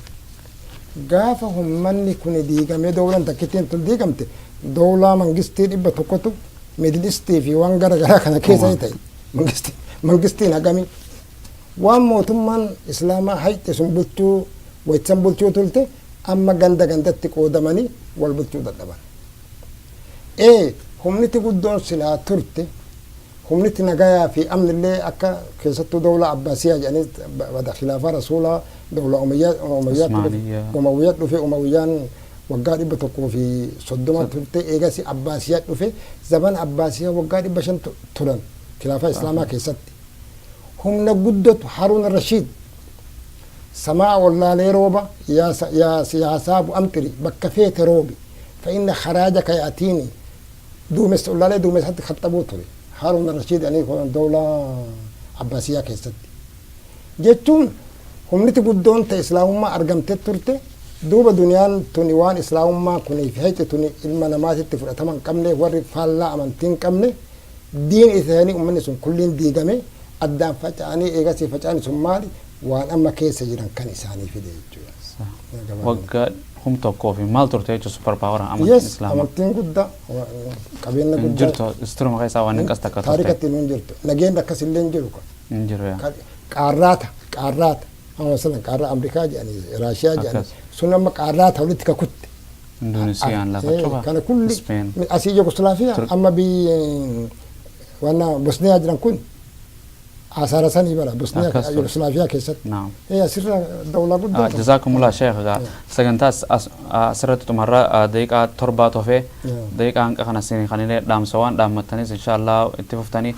Gaafa hummanni kun diigamee dowlaan takkittiin tun diigamte, dowlaa mangistii 100tu Middle Eastii fi waan gara garaa kana keessa ta'e. Mangistiin hagamii waan mootummaan islaamaa hayxe sun bulchuu wayitsan bulchuu tulte, amma ganda gandatti qoodamanii wal bulchuu dadhaban. Ee, humniti guddoon silaa turte, humniti nagayaa fi amnillee akka keessattuu dowla Abbaasiyaa jedhanii bada khilaafaa rasuulaa, dowla Umayyaa Usmaaniyyaa. Umawiyyaa dhufe. Umawiyyaan waggaa 130 turte. Eegasi Abbaasiyaa dhufe. Zaman Abbaasiyaa waggaa 500 turan khilaafaa islaamaa keessatti. Humna guddatu Haruun Rashiid samaa wallaalee rooba, yaa saabu amxiri, bakka feete roobi, fa inna kharaajaka yaatiini, duumessa wallaalee duumessatti khaxxabuu ture Haruun Rashiid ani dowla Abbaasiyaa keessatti jechuun humniti guddoon ta islaamummaa argamte turte. Duuba duniyaan tuni waan islaamummaa kunii fi hayxi tuni ilma namaatitti fudhatama hin qabne, warri faallaa amantii hin qabne diin isaanii, ummanni sun kulliin diigame, addaan faca'anii. Eegasii faca'ani sun maali? Waan amma keessa jiran kan isaanii fide jechuudha. Waggaa 1000 fi maal turte jechuun super power amantiin islaamaa. Amantiin guddaa, qabeenya Hin guddaa. jirtu istiruma keessaa waan hin qasta akka turte. Taarikatti hin jirtu. Nageenyi akkasillee hin jiru. Hin jiru yaa. Qaarraata, qaarraata. Amma masalan qaarraa Ameerikaa jedhanii, Raashiyaa jedhanii, sun amma qaarraata walitti kakutte. Indoneesiyaan lafa cufa. Kana kulli Speen. asii Yugoslaafiyaa amma biyyi wanna Bosniyaa jiran kun asaara sanii bara Bosniyaa Akkas ture. Yugoslaafiyaa keessatti. Naam. Asirra dawlaa guddaa. Jazakumullah sheekh, egaa sagantaa asirratti xumarra daqiiqaa 7 hafee, daqiiqaa hanqa kana isin kanillee dhaamsa waan dhaammattanis insha Allah itti fuftanii.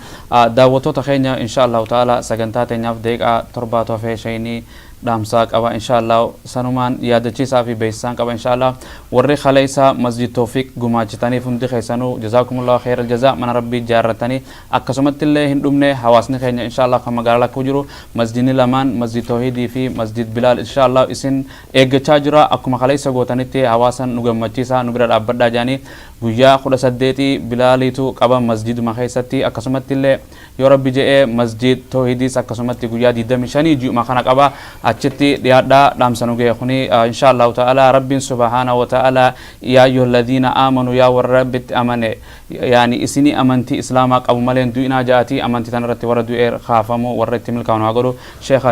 Daawwattoota keenya, insha Allahu ta'ala sagantaa teenyaaf daqiiqaa 7 hafee, sheeyni dhaamsaa qaba insha Allah, sanumaan yaadachiisaa fi beeksisaan qaba insha Allah. Warri kaleessa Masjid Tawfiq gumaachitaniif hundi keessanuu jazakumullahu khairal jazaa. Mana rabbii jaarratanii akkasumatti illee hin dhumne. Hawaasni keenya insha Allah kan magaalaa lakkuu jiru, masjidni lamaan, Masjid Tawhidii fi Masjid Bilaal, insha Allah isin eeggachaa jira. Akkuma kaleessa gootanitti hawaasan nu gammachiisaa, nu bira dhaabbadhaa jedhanii, guyyaa 18 Bilaaliitu qaba masjiduma keessatti. Akkasumatti illee yoo rabbi je'ee Masjid Tawhidiis akkasumatti guyyaa 25 ji'uma kana qaba, achitti dhiyaadhaa. Dhaamsa nu ga'e kuni insha Allahu ta'ala rabbiin subhaanahu wa ta'ala yaa ayyuhalladhiina aamanu, yaa warra rabbitti amane, yaani isinii amantii islaamaa qabu malee hin du'inaa ja'atii, amantii tana irratti warra du'ee kaafamu, warra itti milkaa'u haa godhu. Sheekha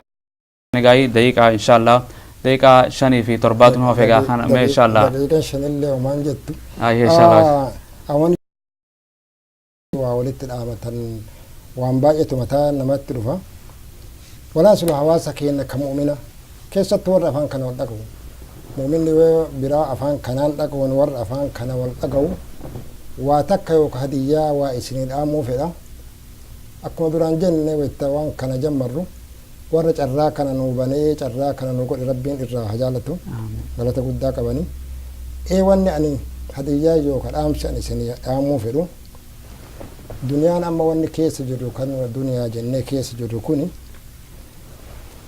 gaayii daqiiqaa insha Allah daqiiqaa 5 fi 7tu nu hafe gaa kana mee insha Allah. Daqiiqaan shanillee homaan jettu. Ayyee, insha Allah. Awwan waa walitti dhaamatan waan baay'eetu mataa namatti dhufa. Walaa sulu hawaasa keenya ka mu'mina keessattuu warra afaan kana wal dhaga'u. Mu'minni yoo biraa afaan kanaan dhaga'uun warra afaan kana wal dhaga'u waa takka yookaan hadiyyaa waa isinii dhaamuu fedha. Akkuma duraan jenne, wayita waan kana jammarru, warra carraa kana nuu banee carraa kana nu godhe rabbiin irraa haa jaalatu, galata guddaa qabani. Ee, wanni ani hadiyyaa yookaan dhaamsi ani isinii dhaamuu fedhu, duniyaan amma wanni keessa jirru, kan duniyaa jennee keessa jirru kuni,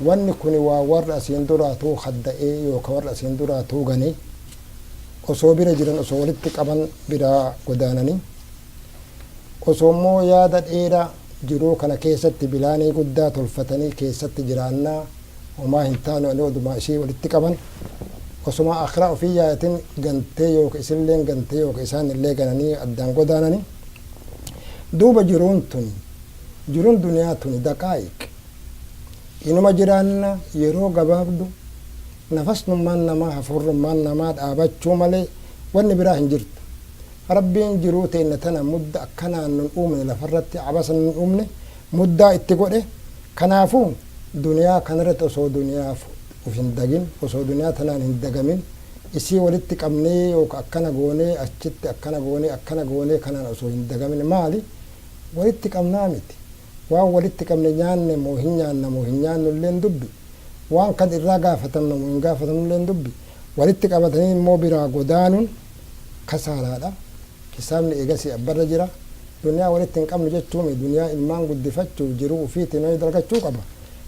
wanni kuni waa warra asiin duraatuu hadda'ee yookaan warra asiin duraatuu ganee osoo bira jiran, osoo walitti qaban biraa godaananii, osoo immoo yaada dheeraa jiruu kana keessatti bilaanii guddaa tolfatanii keessatti jiraannaa homaa hin taanu ani odumaa ishii walitti qaban, osuma akhiraa ofii yaadatin gantee yookaan isilleen gantee yookaan isaan illee gananii addaan godaananii. Duuba jiruun tuni, jiruun duniyaa tuni daqaa'iq inuma jiraanna, yeroo gabaabdu, nafasnummaan namaa, hafuurrummaan namaa dhaabachuu malee wanni biraa hin jirtu. Rabbiin jiruu teenna tana mudda akkanaan nun uumne, lafarratti abasa nun uumne, muddaa itti godhe. Kanaafuu duniyaa kanarratti osoo duniyaaf uf hin dagin, osoo duniyaa tanaan hin dagamin, isii walitti qabnee yookaan akkana goonee achitti akkana goonee akkana goonee kanaan osoo hin dagamin, maali walitti qabnaa miti, waan walitti qabne nyaanne moo hin nyaanna moo hin nyaannu illeen dubbi, waan kan irraa gaafatamna moo hin gaafatamnu illeen dubbi, walitti qabatanii immoo biraa godaanuun kasaaraadha. Hisaabni eegasii abbarra jira. Duniyaa walitti hin qabnu jechuumi, duniyaa ilmaan guddifachuuf jiruu ufiitiin namni dalagachuu qaba.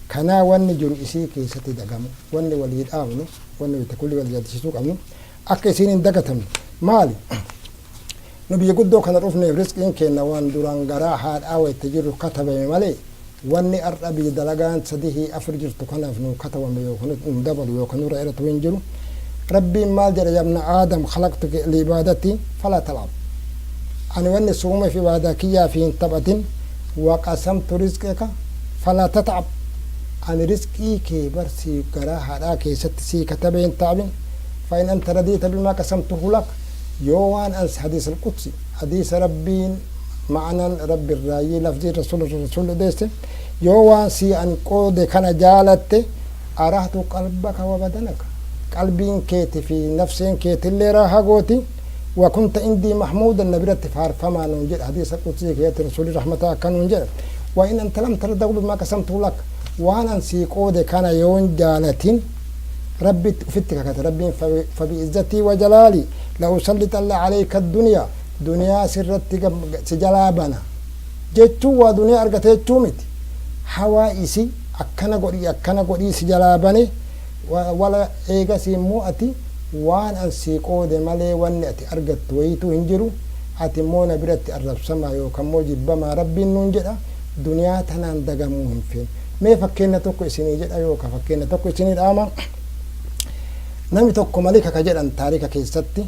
Kanaa wanni jiru isii keessatti dagamu, wanni walii dhaamnu, wanni wayita kulli wal yaadachisuu qabnu, akka isiin hin dagatamne maali? Nu biyya guddoo kana dhufneef risqiin keenya waan duraan garaa haadhaa wayita jirru katabame malee, wanni har'a biyya dalagaan sadihii afur jirtu kanaaf nu katabame yookaan nu dabalu yookaan nurra irratti hin jiru. Rabbiin maal jedha? يا ابن آدم خلقتك لعبادتي فلا تلعب. Ani wanni si uumeef ibaadaa kiyyaa fi hin taphatin. وقسمت رزقك فلا تتعب. Ani rizqii kee barsii garaa haadhaa keessatti sii katabee hin taabin. فإن أنت رضيت بما قسمته لك, yoo waan ans حديث القدسي, hadiisa Rabbiin ma'anan Rabbi irraayii lafzii Rasuul odeesse, yoo waan sii an qoode kana jaalatte, أرحت قلبك وبدنك, qalbiin keeti fi nafseen keetillee raaha gooti, وكنت عندي محمودا, na biratti faarfamaa nuun jedha. Hadiisa qudsii keetti Rasuuli rahmataa akka nuun jedha. وإن أنت لم ترضه بما قسمته لك, waan an sii qoode kana yoon jaalatin, Rabbitti ufitti kakate Rabbiin, فبعزتي وجلالي لأسلطن عليك الدنيا, duniyaa sirratti si jalaa bana jechuu. Waa duniyaa argate jechuu miti. Hawaa isi akkana godhii, akkana godhii si jalaa bane. Wala eegas immoo ati waan an sii qoode malee wanni ati argattu wayituu hin jiru. Ati immoo na biratti arrabsamaa yookaan immoo jibbamaa Rabbiin nuun jedha. Duniyaa tanaan dagamuu hin feenu. Mee fakkeenya tokko isinii jedha yookaan fakkeenya tokko isinii dhaama. Namni tokko malika ka jedhan taarika keessatti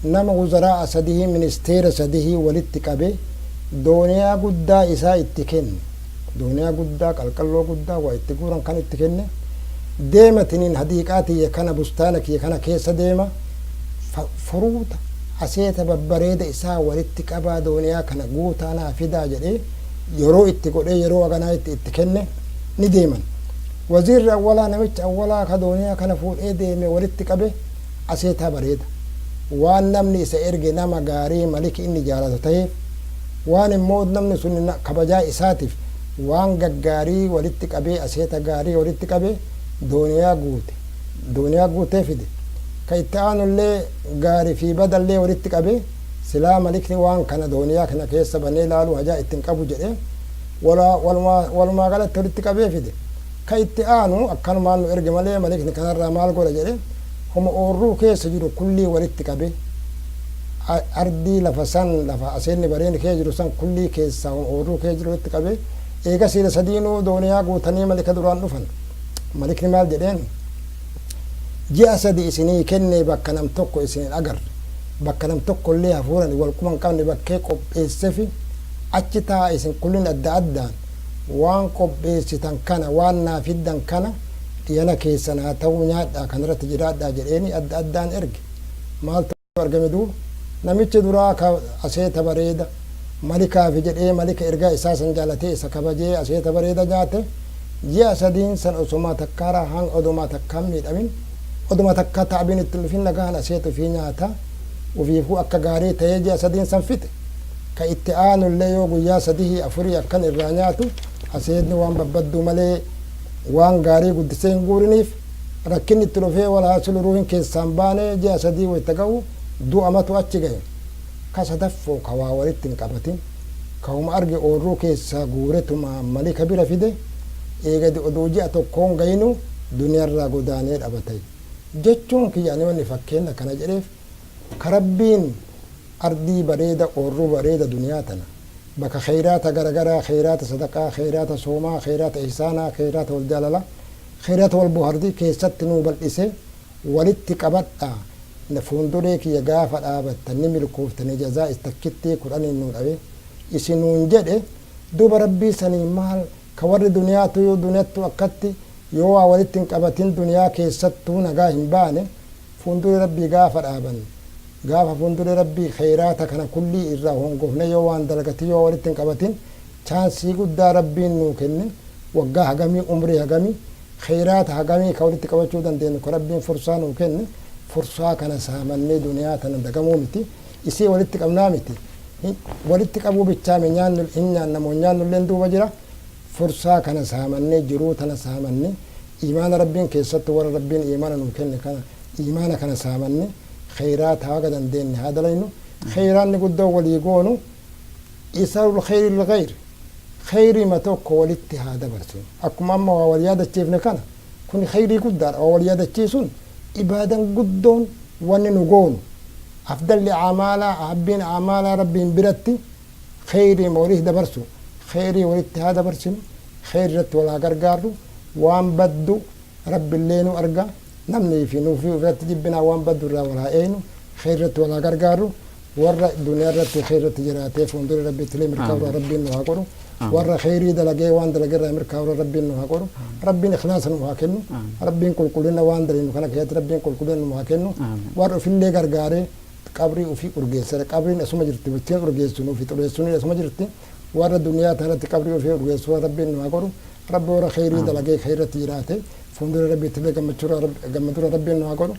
nama wuzaraa sadihii, ministeera sadihii walitti qabe, dooniyaa guddaa isaa itti kenne, dooniyaa guddaa qalqalloo guddaa waa itti guuran kan itti kenne. Deematiniin hadiiqaa tiyya kana, bustaana kiyya kana keessa deema, furuuta aseeta babbareeda isaa walitti qabaa, dooniyaa kana guutaa naa fidaa jedhee yeroo itti godhee, yeroo haganaa itti kenne, ni deeman. Waziirri awwalaa, namicha awwalaa ka dooniyaa kana fuudhee deeme walitti qabe aseetaa bareeda, waan namni isa erge nama gaarii maliki inni jaalatu ta'eef, waan immoo namni sun kabajaa isaatiif waan gaggaarii walitti qabee, aseeta gaarii walitti qabee, dooniyaa guute, dooniyaa guutee fide. Ka itti aanullee gaarii fi badallee walitti qabee, silaa malikni waan kana dooniyaa kana keessa banee laaluu hajaa ittiin qabu jedhee, walumaa galatti walitti qabee fide. Ka itti aanu akkanumaan nu erge malee malikni kanarraa maal godha jedhee, homa oorruu keessa jiru kullii walitti qabe. Ardii lafa san, lafa aseenni bareen kee jiru san kullii keessaa oorruu kee jiru walitti qabe. Eega siila sadiinuu dooniyaa guutanii malika duraan dhufan. Malikni maal jedheen? Ji'a 3 isinii kenne, bakka nam tokko isin hin agarre, bakka nam tokko illee hafuuran wal quban qabne, bakkee qopheessefi achi taa. Isin kullin adda addaan waan qopheessitan kana, waan naa fiddan kana dhiyana keessan haa ta'uu, nyaadhaa, kanarratti jiraadhaa jedheeni adda addaan erge. Maaltu argame duuba? Namichi duraa ka aseeta bareeda malikaafi jedhee, malika ergaa isaa san jaalatee isa kabajee aseeta bareeda nyaate, ji'a 3n san osoma takkaara hanga odumaa takkaan miidhamin, oduma takka ta'abin itti dhufin, nagaan aseeta ufii nyaata, ufiifuu akka gaarii ta'ee ji'a 3n san fixe. Ka itti aanullee yoo guyyaa sadihii afurii akkan irraa nyaatu, aseetni waan babbadduu malee waan gaarii guddisee hin guuriniif, rakkinni itti dhufee, walaa ruuhin keessaan baane, ji'a 3 wayta ga'u du'amatu achi gahe. Ka sadaffoo ka waa walitti hin qabatin, ka huma arge oorruu keessaa guuretuma malika bira fide, eega oduu ji'a tokkoon gayinu duniyaarraa godaanee dhabatay. Jechuun kiyya ani wanni fakkeenya kana jedheef, ka Rabbiin ardii bareeda, oorruu bareeda, duniyaa tana bakka kheyraata garagaraa, kheyraata sadaqaa, kheyraata soomaa, kheyraata ihsaanaa, kheyraata wal jaalala, kheyraata wal bohardii keessatti nuu bal'ise, walitti qabadhaa fuulduree kiyya gaafa dhaabattan ni milkooftanii, jazaa istakkittii 10n nuu dhabe isinuun jedhe. Duuba Rabbii sanii maal ka warri duniyaatu yoo duniyattu akkatti yoo waa walitti hin qabatin duniyaa keessattuu nagaa hin baane, fuulduree Rabbii gaafa dhaaban, gaafa fuulduree Rabbii kheyraata kana kullii irraa hongofne, yoo waan dalagati yoo walitti hin qabatin, chaansii guddaa Rabbiin nuu kenne, waggaa hagamii, umrii hagamii, kheyraata hagamii ka walitti qabachuu dandeenyu, ka Rabbiin fursaa nuu kenne, fursaa kana saamannee duniyaa tana dagamuu miti. Isii walitti qabnaa miti, walitti qabuu bichaame nyaannu hin nyaannamoo nyaannulleen duuba jira. Fursaa kana saamannee, jiruu tana saamannee, imaana Rabbiin keessattuu warra Rabbiin imaana nuu kenne kana, imaana kana saamanne kheyraata haga dandeenye haa dalaynu. Kheyraanni guddoo walii goonu إيثار الخير للغير, kheyrima tokko walitti haa dabarsinu. Akkuma amma waa wal yaadachiifne kana, kun kheyrii guddaadha. Waa wal yaadachiisuun ibaadan guddoon wanni nu goonu, afdalli amaalaa, habbiin amaalaa Rabbiin biratti kheyriima walitti dabarsu. Kheyrii walitti haa dabarsinu, kheyri irratti wal haa gargaarru. Waan baddu Rabbiillee nu arga. Namni fi nuufi ofirratti jibbinaa waan baddu irraa wal haa eeynu, kheeyrratti wal haa gargaarru. Warra duniyaa irratti kheeyrratti jiraatee fuuldura Rabbiitti illee mirkaa'urraa Rabbiin nu haa godhu. Warra kheyrii dalagee waan dalage irraa mirkaa'urra Rabbiin nu haa godhu. Rabbiin ikhlaasa nu haa kennu. Rabbiin qulqullina waan dalaynu kana keessatti Rabbiin qulqullina nu haa kennu. Warra ofillee gargaaree qabrii ufii urgeessera. Qabriin asuma jirti. Bultiin urgeessu nuufi xureessuun asuma jirti. Warra duniyaa tanatti qabrii ufii urgeessu Rabbiin nu haa godhu. Rabbi warra kheyrii dalagee kheyrratti jiraate fuuldura Rabbiitti illee gammachuurra Rabbiin nu haa godhu.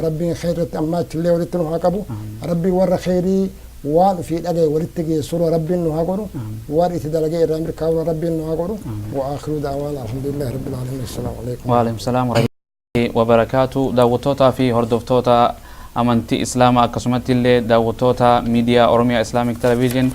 Rabbiin kheyrratti ammaa achillee walitti nu haa qabu. Rabbiin warra kheyrii waan ufii dhagaye walitti geessurra Rabbiin nu haa godhu. Warra itti dalagee irraa mirkaa'urra Rabbiin nu haa godhu. Wa aakhiru da'awaana alhamdulillahi rabbil aalamiin. Assalaamu alaikum. Waalaikum salaam warahmatullahi wabarakaatu. Daawwattoota fi hordoftoota amantii Islaamaa, akkasumatti illee daawwattoota miidiyaa Oromiyaa Islamic Television,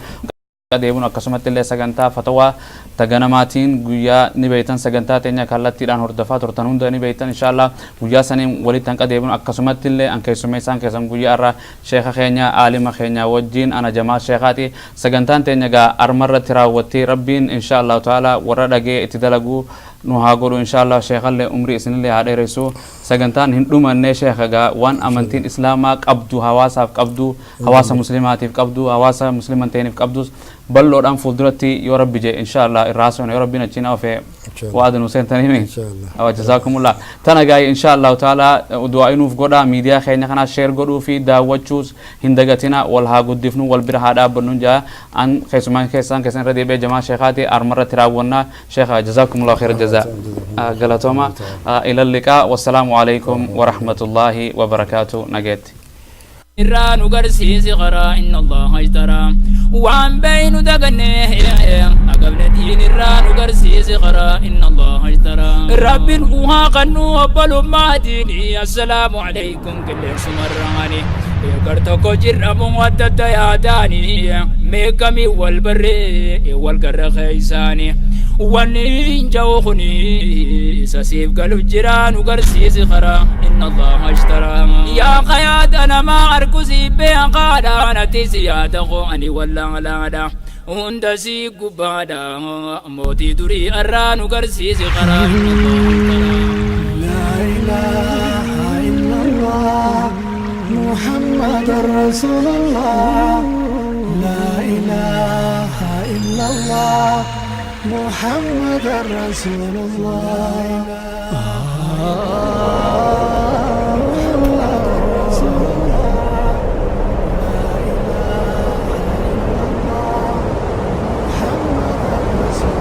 deemuun akkasumatti illee sagantaa fatawaa taganamaatiin guyyaa ni beeytan, sagantaa teenya kallattiidhaan hordofaa turtan hunda ni beeytan. Inshallah guyyaa saniin walitti hanqa deebiin, akkasumatti illee an keessummeessaan keessan guyyaa irraa sheeka keenya, aalima keenya wajjiin ana Jamaal Sheekaati. Sagantaan teenya gaa armarratti raawwatti. Rabbiin inshallah ta'ala warra dhagee itti dalaguu nu haa godhu. Inshallah sheekallee umrii isinillee haa dheeressu. Sagantaan hin dhumanne sheeka. Gaa waan amantiin Islaamaa qabdu, hawaasaaf qabdu, hawaasa Muslimaatiif qabdu, hawaasa Musliman ta'iniif qabdus bal'oodhaan fuulduratti yoo Rabbi jee inshallah irraa haasofna, yoo Rabbiin achiin ofe wa'ada nu seentaniimi. Awa, jazakumullah. Tana gaay inshallah ta'ala du'aa nuuf godha. Miidiyaa keenya kana share godhuu fi daawwachuus hin dagatina. Wal haa guddifnu, wal bira haa dhaabbannu jaa. An keessumaan keessan keessan irra deebi'ee Jamaa Sheekaati. Armarratti raawwannaa. Sheekha, jazakumullah khayra jazaa, galatooma. Ila liqaa, wassalaamu alaikum warahmatullahi wabarakaatu. Nageetti. Irraa nu garsiisi karaa. Inna Allaha ishtaraa waan beeynu daganne agabne diin irraa nu garsiisi karaa. Inna Allaha ishtaraa Rabbiin uhaa kannu obbolummaa diini. Assalaamu alaykum. Qilleensumarraani gar tokko jirramu adda adda yaadaani meeqamii wal barree wal garra keeysaani wanni hin ja'u kuni isa siif galu jira nu garsiisi karaa. Inna Allaha ishtaraa yaa qayaada namaa arku sii beekaadha natti si yaada koo ani wallaalaadha hunda sii gubbaadha mootii durii arraa nu garsiisi karaa. Inna Allaha ishtaraa. لا إله إلا الله محمد رسول الله. لا إله إلا الله محمد رسول الله. محمد رسول الله. لا إله إلا الله محمد رسول.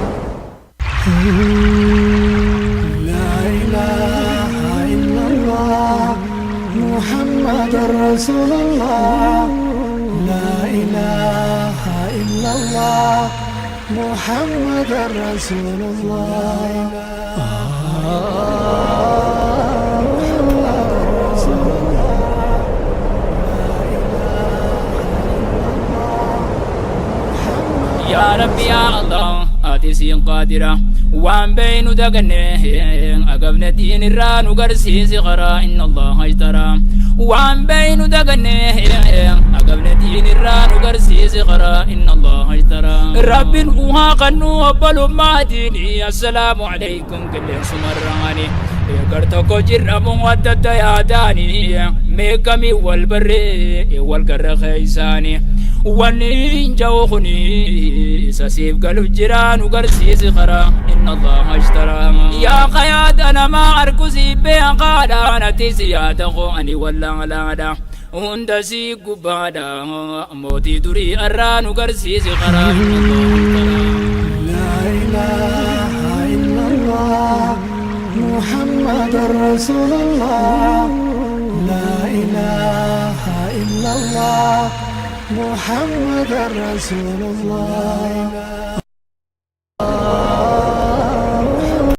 لا إله إلا الله محمد رسول الله. لا إله إلا الله محمد رسول الله. محمد رسول الله. لا إله إلا الله محمد Yaa Rabbi, yaa Allah, ati siin qaadira waan beeynu daganne agabne diin irraa nu garsiisi karaa. Inna Allaha ishtaraa waan beeynu daganne agabne diin irraa nu garsiisi karaa. Inna Allaha ishtaraa Rabbiin uhaa kannu obbolummaa diini. Assalaamu alaykum. Qilleensumarraani gar tokko jirramu adda adda yaadaani meeqamii wal barree wal garra keeysaani wanni hin ja'u kuni isa siif galu jira nu garsiisi karaa. Inna Allaha ishtaraa yaa qayaada namaa arku sii beekaadha natti si yaada koo ani wallaalaadha hunda sii gubbaadha mootii durii arraa nu garsiisi karaa. Inna Allaha ishtaraa. لا إله إلا الله محمد رسول الله. لا إله إلا الله محمد رسول الله.